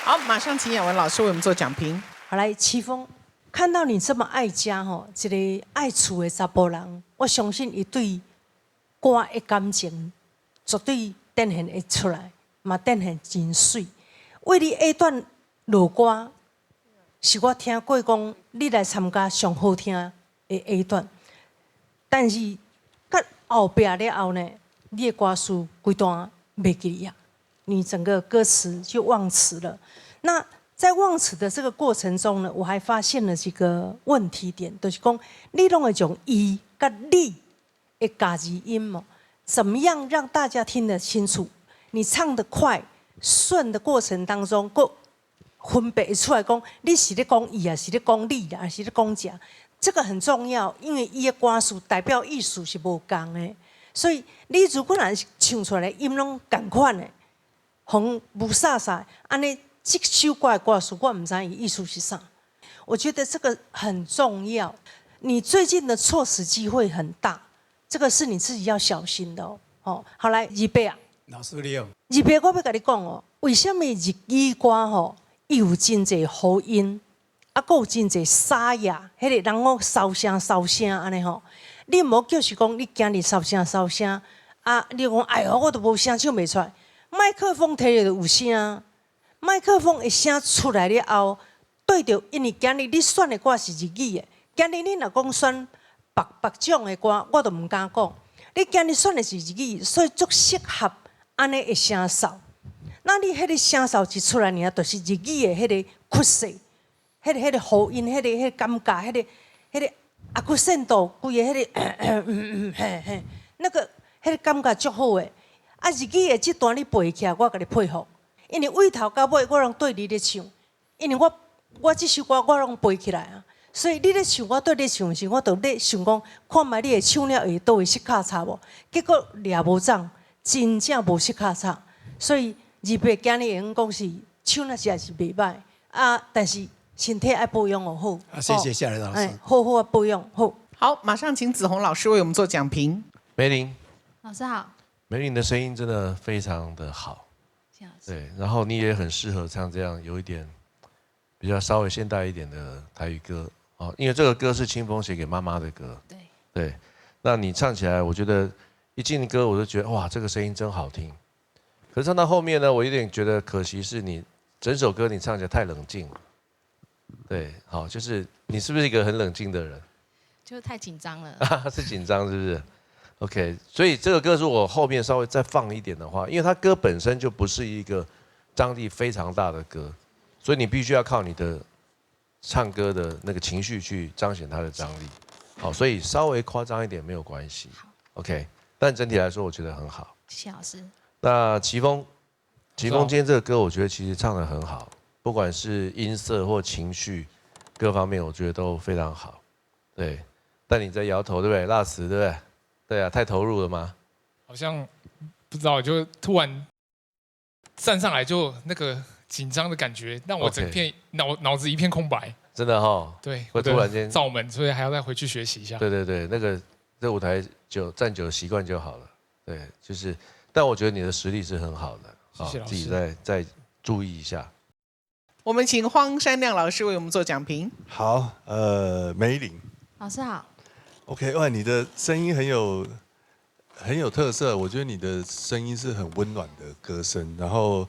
好，馬上請雅文老師為我們做講評。好來，奇峰，看到你這麼愛家吼，一個愛厝的查埔人，我相信伊對歌的感情絕對展現會出來，嘛展現真媠。為你 A 段落歌，是我聽過講你來參加上好聽的 A 段，但是到後壁了後呢，你的歌詞規段袂記得啊，你整個歌詞就忘詞了。那在忘詞的這個過程中呢，我還發現了幾個問題點，就是講你攏會將伊佮你的咬字音哦，怎麼樣讓大家聽得清楚？你唱得快順的過程當中，閣分別出來講，你是咧講伊啊，是咧講你啊，還是咧講啥？這個很重要，因為伊的歌詞代表意思是無仝的，所以你如果若是唱出來的音攏仝款的，紅霧煞煞，按呢這首歌的歌詞我毋知伊意思是啥。我覺得這個很重要。你最近的錯詞機會很大，這個是你自己要小心的哦。哦，好來，二伯啊，老師你好。二伯，我欲共你講哦，為啥物日語歌吼，伊有真濟喉音，啊，閣有真濟沙啞，彼個人講收聲收聲按呢吼。你毋好就是講你今日收聲收聲，啊，你講哎喲，我都無聲唱袂出來。麥克風提著就有聲，麥克風的聲出來了後，對著，因為今日你選的歌是日語的，今日你若講選別別種的歌，我都毋敢講。你今日選的是日語，所以足適合按呢的聲調。那你彼個聲調一出來，爾就是日語的彼個曲勢，彼個喉音，彼個感覺，彼個アクセント，規个彼個嘿嘿，那個彼個感覺足好的。啊，日語的這段你背起來，我共你佩服，因為對頭到尾我攏對你咧唱，因為我這首歌我攏背起來啊，所以你咧唱，我對你唱時，我就咧想講，看覓你會唱了會佗位失卡插無？結果掠無總，真正無失卡插，所以二伯今日會用講是唱得實在是袂䆀啊，但是身體愛保養好。啊，謝謝夏老師，好好啊保養好。好，馬上請子鴻老師為我們做講評。梅玲，老師好。梅玲的聲音真的非常的好，對，然後你也很適合唱這樣有一點比較稍微現代一點的台語歌哦，因為這個歌是清風寫給媽媽的歌，對，對，那你唱起來，我覺得一進歌我就覺得哇，這個聲音真好聽。可是唱到後面呢，我有點覺得可惜，是你整首歌你唱起來太冷靜了。對，好，就是你是不是一個很冷靜的人？就是太緊張了。是緊張是不是？OK，所以這個歌如果後面稍微再放一點的話，因為它歌本身就不是一個張力非常大的歌，所以你必須要靠你的唱歌的那個情緒去彰顯它的張力。好，所以稍微誇張一點沒有關係。OK，但整體來說我覺得很好。謝謝老師。那齊峰，齊峰今天這個歌我覺得其實唱得很好，不管是音色或情緒各方面，我覺得都非常好。對，但你在搖頭對不對？辣詞對不對？對啊，太投入了嗎？好像不知道，就突然站上來就那個緊張的感覺，讓我整片腦子一片空白。真的哈？對，會突然間罩門，所以還要再回去學習一下。對對對，那個這舞台久站久習慣就好了。對，就是，但我覺得你的實力是很好的，謝謝老師，自己再注意一下。我們請荒山亮老師為我們做講評。好，梅玲老師好。 OK，哇，你的聲音很有特色，我覺得你的聲音是很溫暖的歌聲，然後，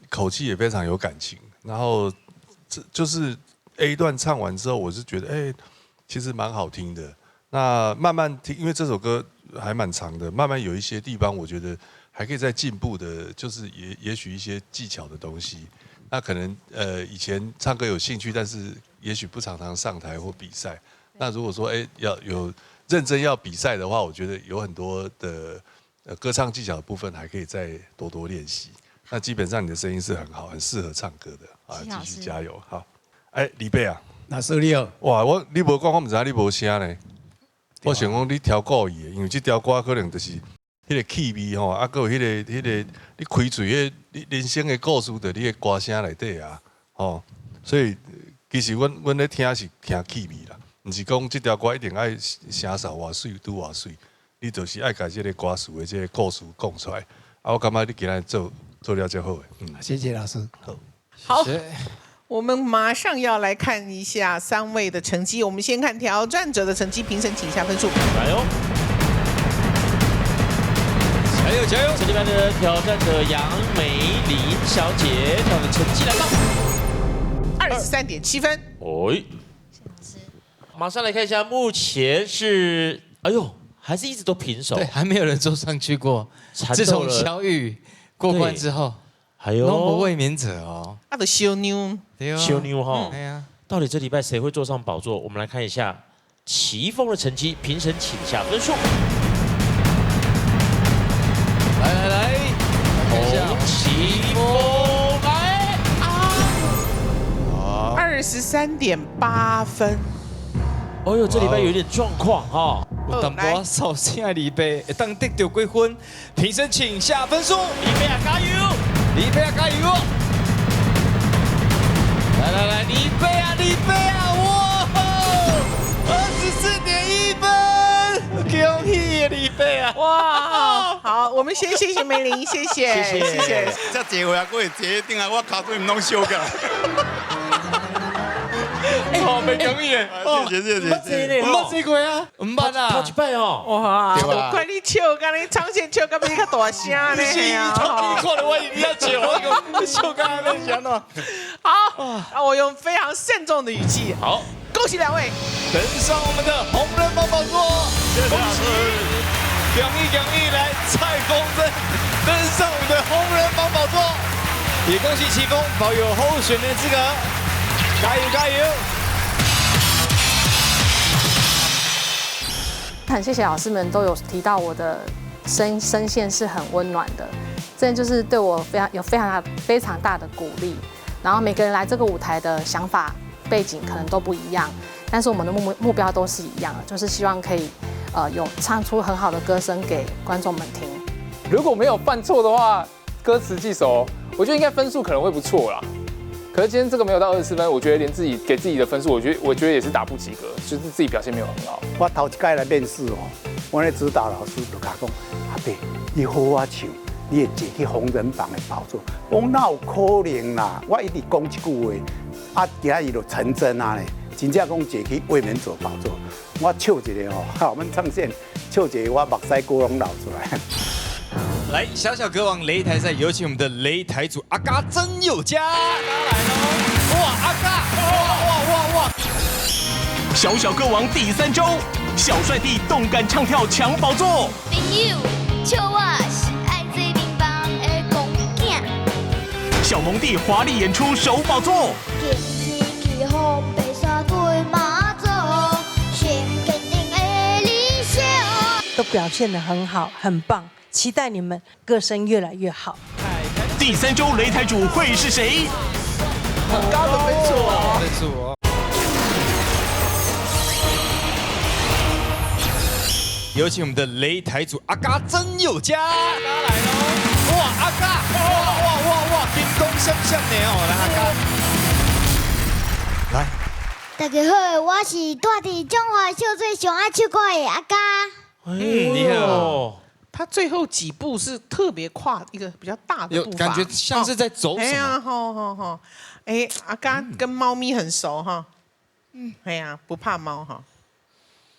口氣也非常有感情，然後這就是 A 段唱完之後，我是覺得，哎，其實蠻好聽的。那慢慢聽，因為這首歌還蠻長的，慢慢有一些地方，我覺得還可以再進步的，就是也許一些技巧的東西。那可能以前唱歌有興趣，但是也許不常常上台或比賽。那如果說哎要有認真要比賽的話，我覺得有很多的歌唱技巧的部分還可以再多多練習。那基本上你的聲音是很好，很適合唱歌的啊，繼續加油！好，哎，李貝啊，老師你好。哇，你無講，我毋知你無聲呢。我想講你調故意的，因為這條歌可能就是彼個氣味吼，啊，閣有彼個你開喙，彼你人生的故事，佇你的歌聲內底啊，吼，所以其實阮咧聽是聽氣味啦。毋是講這條歌一定愛聲嗽偌媠，拄偌媠，你就是愛共這個歌詞的這個故事講出來。啊，我感覺你今日做了這好的。嗯，謝謝老師。好，好，我們馬上要來看一下三位的成績。我們先看挑戰者的成績，評審請下分數。來哦，加油加油！這禮拜的挑戰者楊美玲小姐，她的成績來到23.7分。哎。馬上來看一下，目前是，哎呦，還是一直都平手，對，還沒有人坐上去過。自從小雨過關之後，還有攏無衛冕者哦，啊，就小妞，小妞哈，到底這禮拜誰會坐上寶座？我們來看一下齊峰的成績，評審請下分數。來來來，洪齊峰來啊，23.8分。哦呦，這禮拜有點狀況哈。有淡薄仔掃興的李貝會當得到幾分？評審請下分數。李貝啊，加油！李貝啊，加油！來來來，李貝啊，李貝啊，哇，24.1分，恭喜李貝啊！哇，好，我們先謝謝梅玲，謝謝，謝謝。這濟歲啊，閣會坐頂啊，我跤腿毋攏燒起來。哦，袂容易的，謝謝謝謝，毋捌坐過啊，毋捌啊，頭一擺哦，哇，我看你笑，敢你唱線笑，敢比你較大聲呢？是，你看著我伊遐笑，我講笑甲按呢是按怎？好，那我用非常慎重的語氣，好，恭喜兩位登上我們的紅人榜寶座，恭喜，恭喜恭喜，來蔡風箏登上我們的紅人榜寶座，也恭喜齊峰保有候選人資格，加油加油！很謝謝老師們都有提到我的聲線是很溫暖的，真的就是对我非常有非常大非常大的鼓励。然后每个人来这个舞台的想法背景可能都不一样，但是我们的目标都是一样的，就是希望可以有唱出很好的歌声给观众们听。如果没有犯错的话，歌词记熟，我觉得应该分数可能会不错啦。可是今天这个没有到24分，我觉得连自己给自己的分数，我觉得也是打不及格，就是自己表现没有很好。我头一摆来面试哦，我的指导老师就共我讲，阿伯，你好好唱，你会坐去红人榜的宝座。我讲哪有可能啦？我一直讲这句话，啊，今仔日就成真啊咧，真正讲坐去卫冕者宝座。我笑一下哦，我们唱线笑一下，我目屎膏拢流出来。来，小小歌王擂台赛，有请我们的擂台主阿嘎曾佑嘉。阿嘎来喽！哇，阿嘎，哇哇哇哇！小小歌王第三周，小帅弟动感唱跳抢宝座。朋友，笑我是爱做面房的公囝。小萌弟华丽演出首宝座。今天起风白沙对妈祖，心坚定的理想。都表现得很好，很棒。期待你们歌声越来越好。第三周擂台主会是谁？很高的分数哦。分数哦。有请我们的擂台主阿嘎曾佑嘉。阿嘎来喽！哇，阿嘎，哇哇哇哇，金光闪闪的哦，来阿嘎，来。大家好，我是住伫中华秀水上爱唱歌的阿嘎。嗯，你好。他最后几步是特别跨一个比较大的步伐，感觉像是在走什么？哎呀，好好好，哎，阿嘎跟猫咪很熟哈，嗯，哎呀，不怕猫哈，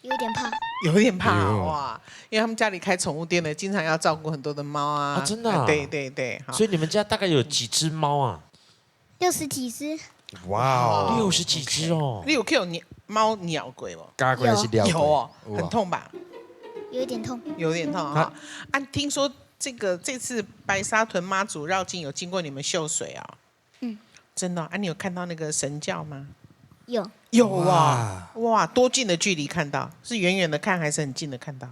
有点怕，有点怕哇，因为他们家里开宠物店的，经常要照顾很多的猫啊，真的，对对对，所以你们家大概有几只猫啊？ 60几只。哇哦，60几只哦！你有去予猫咬过无？有有哦，很痛吧？有点痛，有点痛啊！啊，听说这个这次白沙屯妈祖绕境有经过你们秀水啊？嗯，真的啊？你有看到那个神轿吗？有，有啊！哇，多近的距离看到？是远远的看还是很近的看到？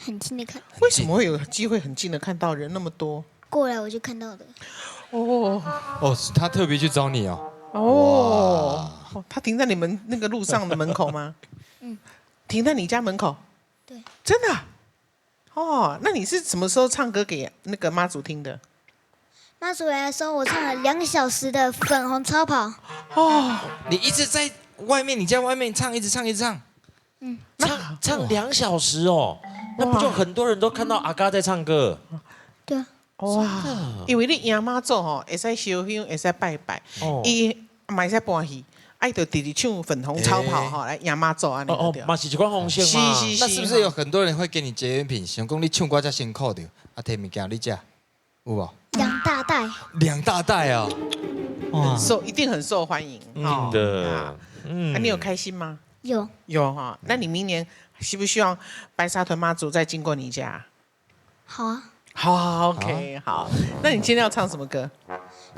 很近的看。为什么会有机会很近的看到人那么多？过来我就看到的。哦哦，他特别去找你哦。哦，他停在你们那个路上的门口吗？嗯，停在你家门口。对，真的，哦，那你是什么时候唱歌给那个妈祖听的？妈祖来的时候，我唱了2小时的《粉红超跑》。哦，你一直在外面，你在外面唱，一直唱，一直唱，嗯，唱唱2小时哦，那不就很多人都看到阿嘎在唱歌？对啊。哇，因为你迎妈祖吼，会使烧香，会使拜拜，伊嘛会使搬戏。啊伊就直直唱粉红超跑吼，来迎妈祖按呢。哦哦，嘛是一款方式嘛。是是是。那是不是有很多人会给你结缘品？想讲你唱歌遮辛苦著，啊，提物件你食，有无？两大袋。两大袋啊！很受，一定很受欢迎。真的。嗯。你有开心吗？有。有哈，那你明年希不希望白沙屯妈祖再经过你家？好啊。好好，OK，好。那你今天要唱什么歌？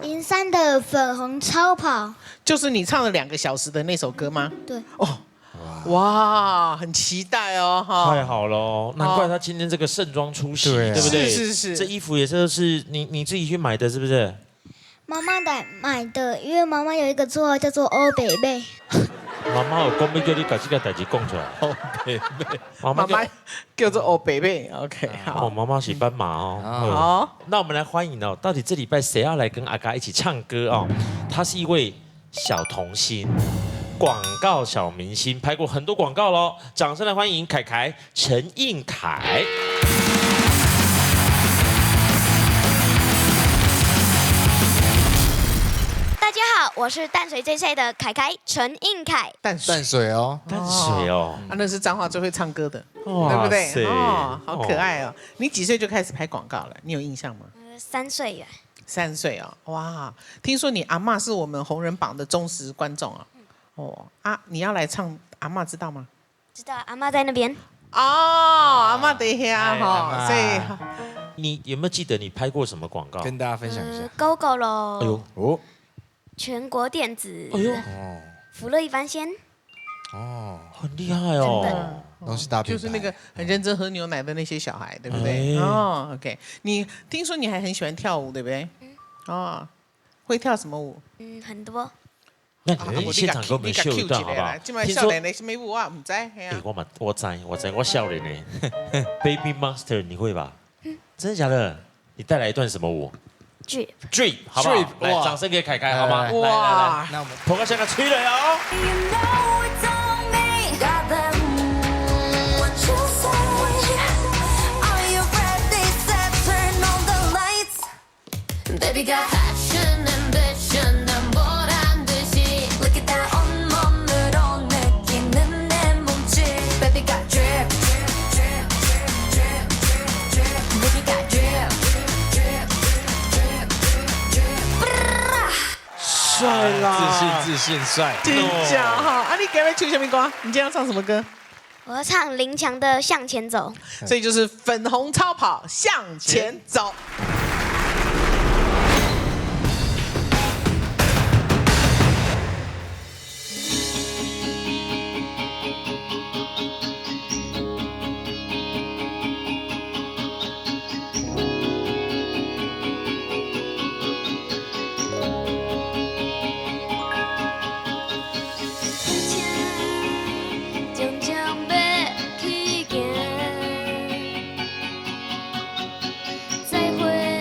林珊的粉红超跑，就是你唱了2个小时的那首歌吗？对。哦，哇，很期待哦，哈。太好了，难怪他今天这个盛装出席，对不对？是是是。这衣服也是你自己去买的，是不是？妈妈的买的，因为妈妈有一个绰号叫做欧北贝。妈妈有讲欲叫你共这个代志讲出来。欧北贝，妈妈叫做欧北贝，OK，好。哦，妈妈是斑马哦。好，那我们来欢迎哦，到底这礼拜谁要来跟阿嘎一起唱歌哦？他是一位小童星，广告小明星，拍过很多广告喽。掌声来欢迎凯凯陈应凯。大家好，我是淡水最帅的凯凯陈应凯。淡水，淡水哦，淡水哦，啊，那是彰化最会唱歌的，对不对？哦，好可爱哦。你几岁就开始拍广告了？你有印象吗？ 3岁耶。 3岁哦，哇！听说你阿嬷是我们红人榜的忠实观众啊。哦啊，你要来唱，阿嬷知道吗？知道，阿嬷在那边。哦，阿嬷在遐哈，所以你有没有记得你拍过什么广告？跟大家分享一下。 Gogoro。哎呦哦。全国电子。哎呦。福乐一番鲜。哦，很厉害哦。拢是大品牌。就是那个很认真喝牛奶的那些小孩，对不对？哦，OK，你听说你还很喜欢跳舞，对不对？哦，会跳什么舞？嗯，很多。那你现场给我们秀一段好不好？这摆少年的什么舞我毋知。哎，我嘛我知我知我少年的 Baby Monster 你会吧？真的假的？你带来一段什么舞？Drip。 Drip，好不好？来，掌声给凯凯好吗？来来来，那我们捧个香港吹了哦。 Baby got passion, ambition, 난 보란 듯이 Look at that 온몸으로 느끼는 내 몸짓 Baby got drip, drip, drip, drip, drip, drip. Baby got drip, drip, drip, drip, drip. 帅啦！自信自信帅。真正哈，啊，你今日唱什么歌？你今天要唱什么歌？我要唱林强的《向前走》。所以就是粉红超跑向前走。将将欲去行，再会。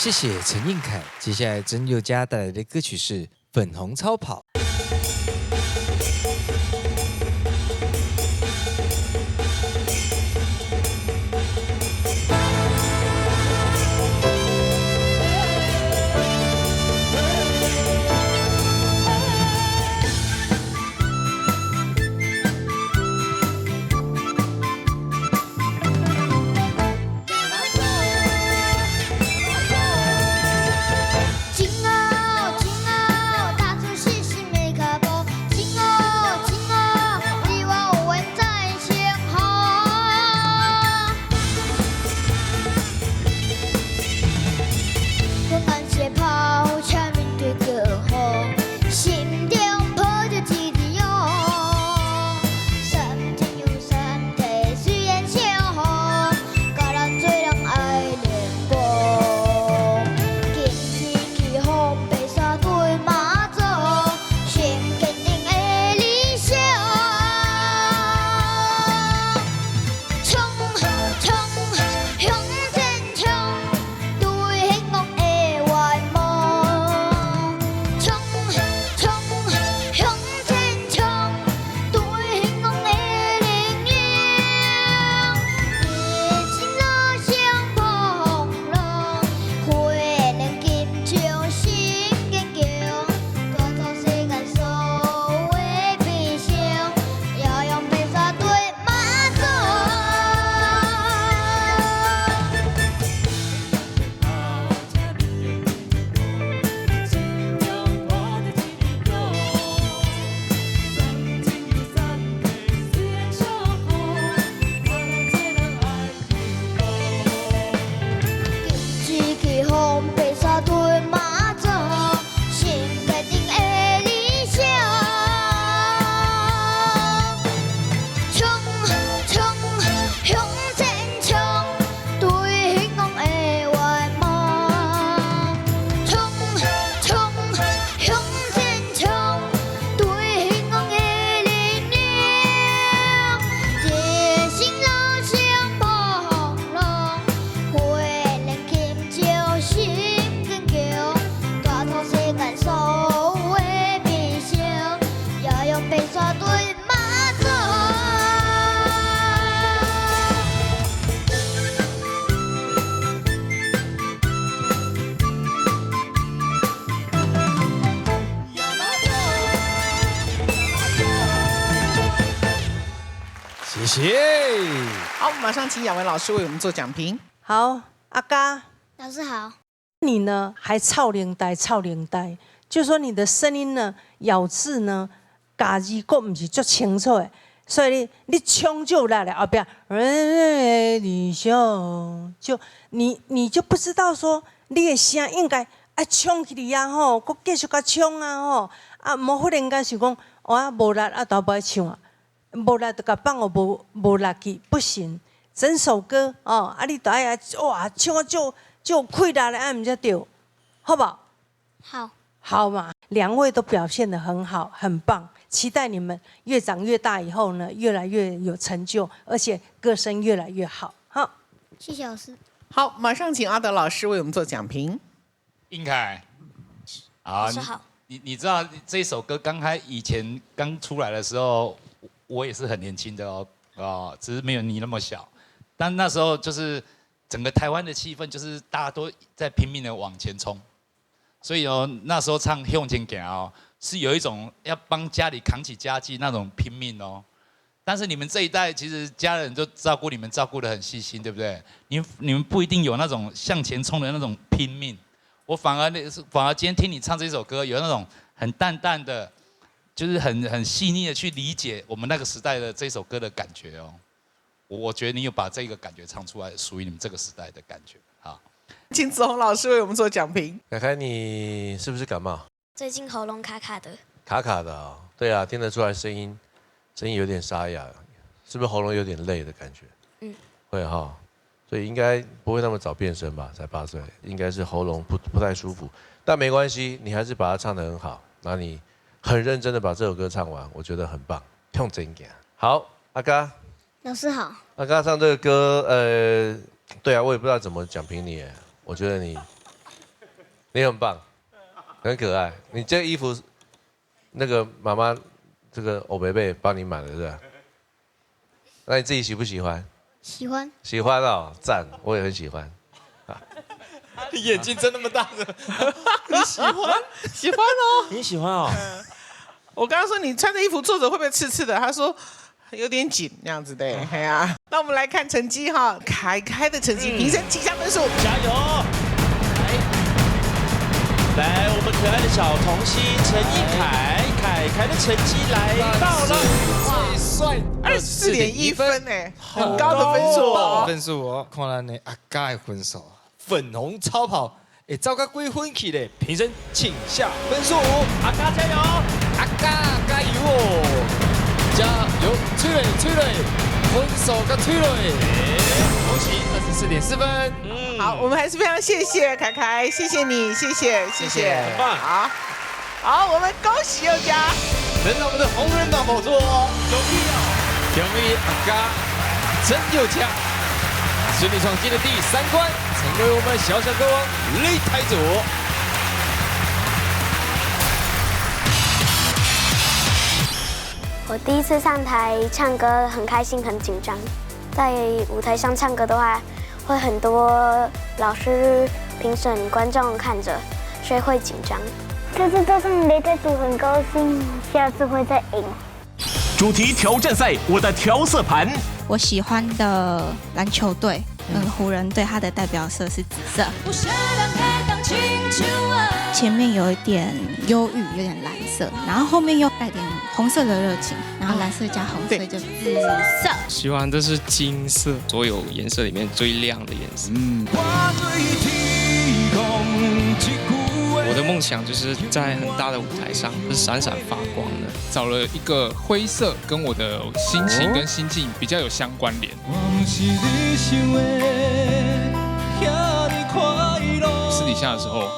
谢谢陈映凯。接下来曾佑嘉带来的歌曲是《粉红超跑》。情哦情哦，踏出细细的脚步。情哦情哦，你我有缘再相逢。阮颜色跑车面对着雨，心中抱着一支勇。三天又三地，虽然相逢，甲咱做人爱练功。金枝起风，白沙对马祖，心坚定的理想。冲冲向前冲，对幸福的愿望。冲冲向前冲，对幸福的力量。人生路上风浪，火能金将心坚强，带走世间所有的悲伤，遥扬白沙对马祖。金枝起风，白沙对马祖，心坚定的理想。冲冲向前冲，对幸福的愿望。冲冲向前冲，对幸福的力量。人生路上风浪，火能金将心坚强，带走世间所有的悲伤，遥扬白沙对马祖。谢谢。好，我们马上请雅文老师为我们做讲评。好，阿嘎，老师好。你呢还臭灵呆，臭灵呆，就说你的声音呢，咬字呢，咬字阁毋是足清楚的，所以你冲就来了，后壁，理想就你就不知道说你的声应该爱冲起去啊吼，阁继续共冲啊吼，啊，莫忽然间想讲，哇无力啊，都无爱唱啊，无力就共放予无力去，不行。整首歌哦，啊，你都爱哇唱啊足足有气力的，按毋才对，好不好？好。好嘛，两位都表现得很好，很棒。期待你们越长越大以后呢，越来越有成就，而且歌声越来越好。好，谢谢老师。好，马上请阿德老师为我们做讲评。英凯，啊，老师好。你知道这首歌刚开以前刚出来的时候，我也是很年轻的哦，哦，只是没有你那么小。但那时候就是整个台湾的气氛，就是大家都在拼命的往前冲，所以哦，那时候唱《向前行》哦，是有一种要帮家里扛起家计那种拼命哦。但是你们这一代其实家人都照顾你们，照顾得很细心，对不对？你们不一定有那种向前冲的那种拼命。我反而今天听你唱这首歌，有那种很淡淡的，就是很细腻的去理解我们那个时代的这首歌的感觉哦。我觉得你有把这个感觉唱出来，属于你们这个时代的感觉。好，请子鸿老师为我们做讲评。凯凯，你是不是感冒？最近喉咙卡卡的。卡卡的啊、哦，对啊，听得出来声音有点沙哑，是不是喉咙有点累的感觉？嗯，会哈，所以应该不会那么早变声吧？才8岁，应该是喉咙不太舒服，但没关系，你还是把它唱得很好。那你很认真的把这首歌唱完，我觉得很棒。向前行。好，阿嘎。老师好。阿嘎唱这个歌，对啊，我也不知道怎么讲评你，我觉得你你很棒，很可爱。你这个衣服，那个妈妈这个欧贝贝帮你买的是吧？那你自己喜不喜欢？喜欢。喜欢哦，赞，我也很喜欢。你眼睛睁那么大的，你喜欢？喜欢哦。你喜欢哦？我刚刚说你穿着衣服坐着会不会刺刺的？他说有点紧那样子的。哎呀，那我们来看成绩哈，凯凯的成绩，评审请下分数，加油！来，我们可爱的小童星陈意凯，凯凯的成绩来到了最帅 24.1分哎，很高的分数哦。分数哦，看咱的阿嘉的分数，粉红超跑，会走到几分去咧？评审请下分数。阿嘉加油！阿嘉加油哦！加油，催泪催泪，分数甲催泪，恭喜24.4分。嗯，好，我们还是非常谢谢凯凯，谢谢你，谢谢谢谢，很棒。好，好，我们恭喜佑嘉，登上我们的红人榜宝座哦，恭喜哦！恭喜阿嘉陈佑嘉顺利闯进了第三关，成为我们小小歌王擂台组。我第一次上台唱歌，很开心，很紧张。在舞台上唱歌的话，会很多老师、评审、观众看着，所以会紧张。这次坐上擂台组很高兴，下次会再赢。主题挑战赛，我的调色盘。我喜欢的篮球队，湖人队，它的代表色是紫色。前面有一点忧郁，有点蓝色，然后后面又带点红色的热情，然后蓝色加红色就紫色。喜欢的是金色，所有颜色里面最亮的颜色。嗯。我的梦想就是在很大的舞台上是闪闪发光的。找了一个灰色，跟我的心情跟心境比较有相关联。私底下的时候，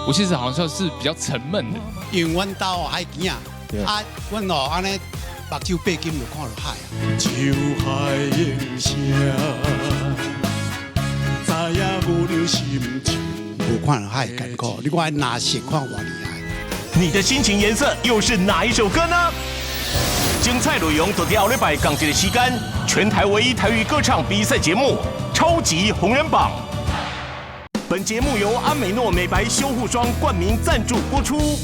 我其实好像是比较沉闷的。因为阮兜哦海墘啊，啊，阮哦按呢目睭爬金就看著海啊。就海映声，知影姑娘心情。无看著海艰苦，你看蓝色看偌厉害。你的心情颜色又是哪一首歌呢？精彩内容就伫后礼拜仝一个时间，全台唯一台语歌唱比赛节目《超级红人榜》。本节目由安美诺美白修护霜冠名赞助播出。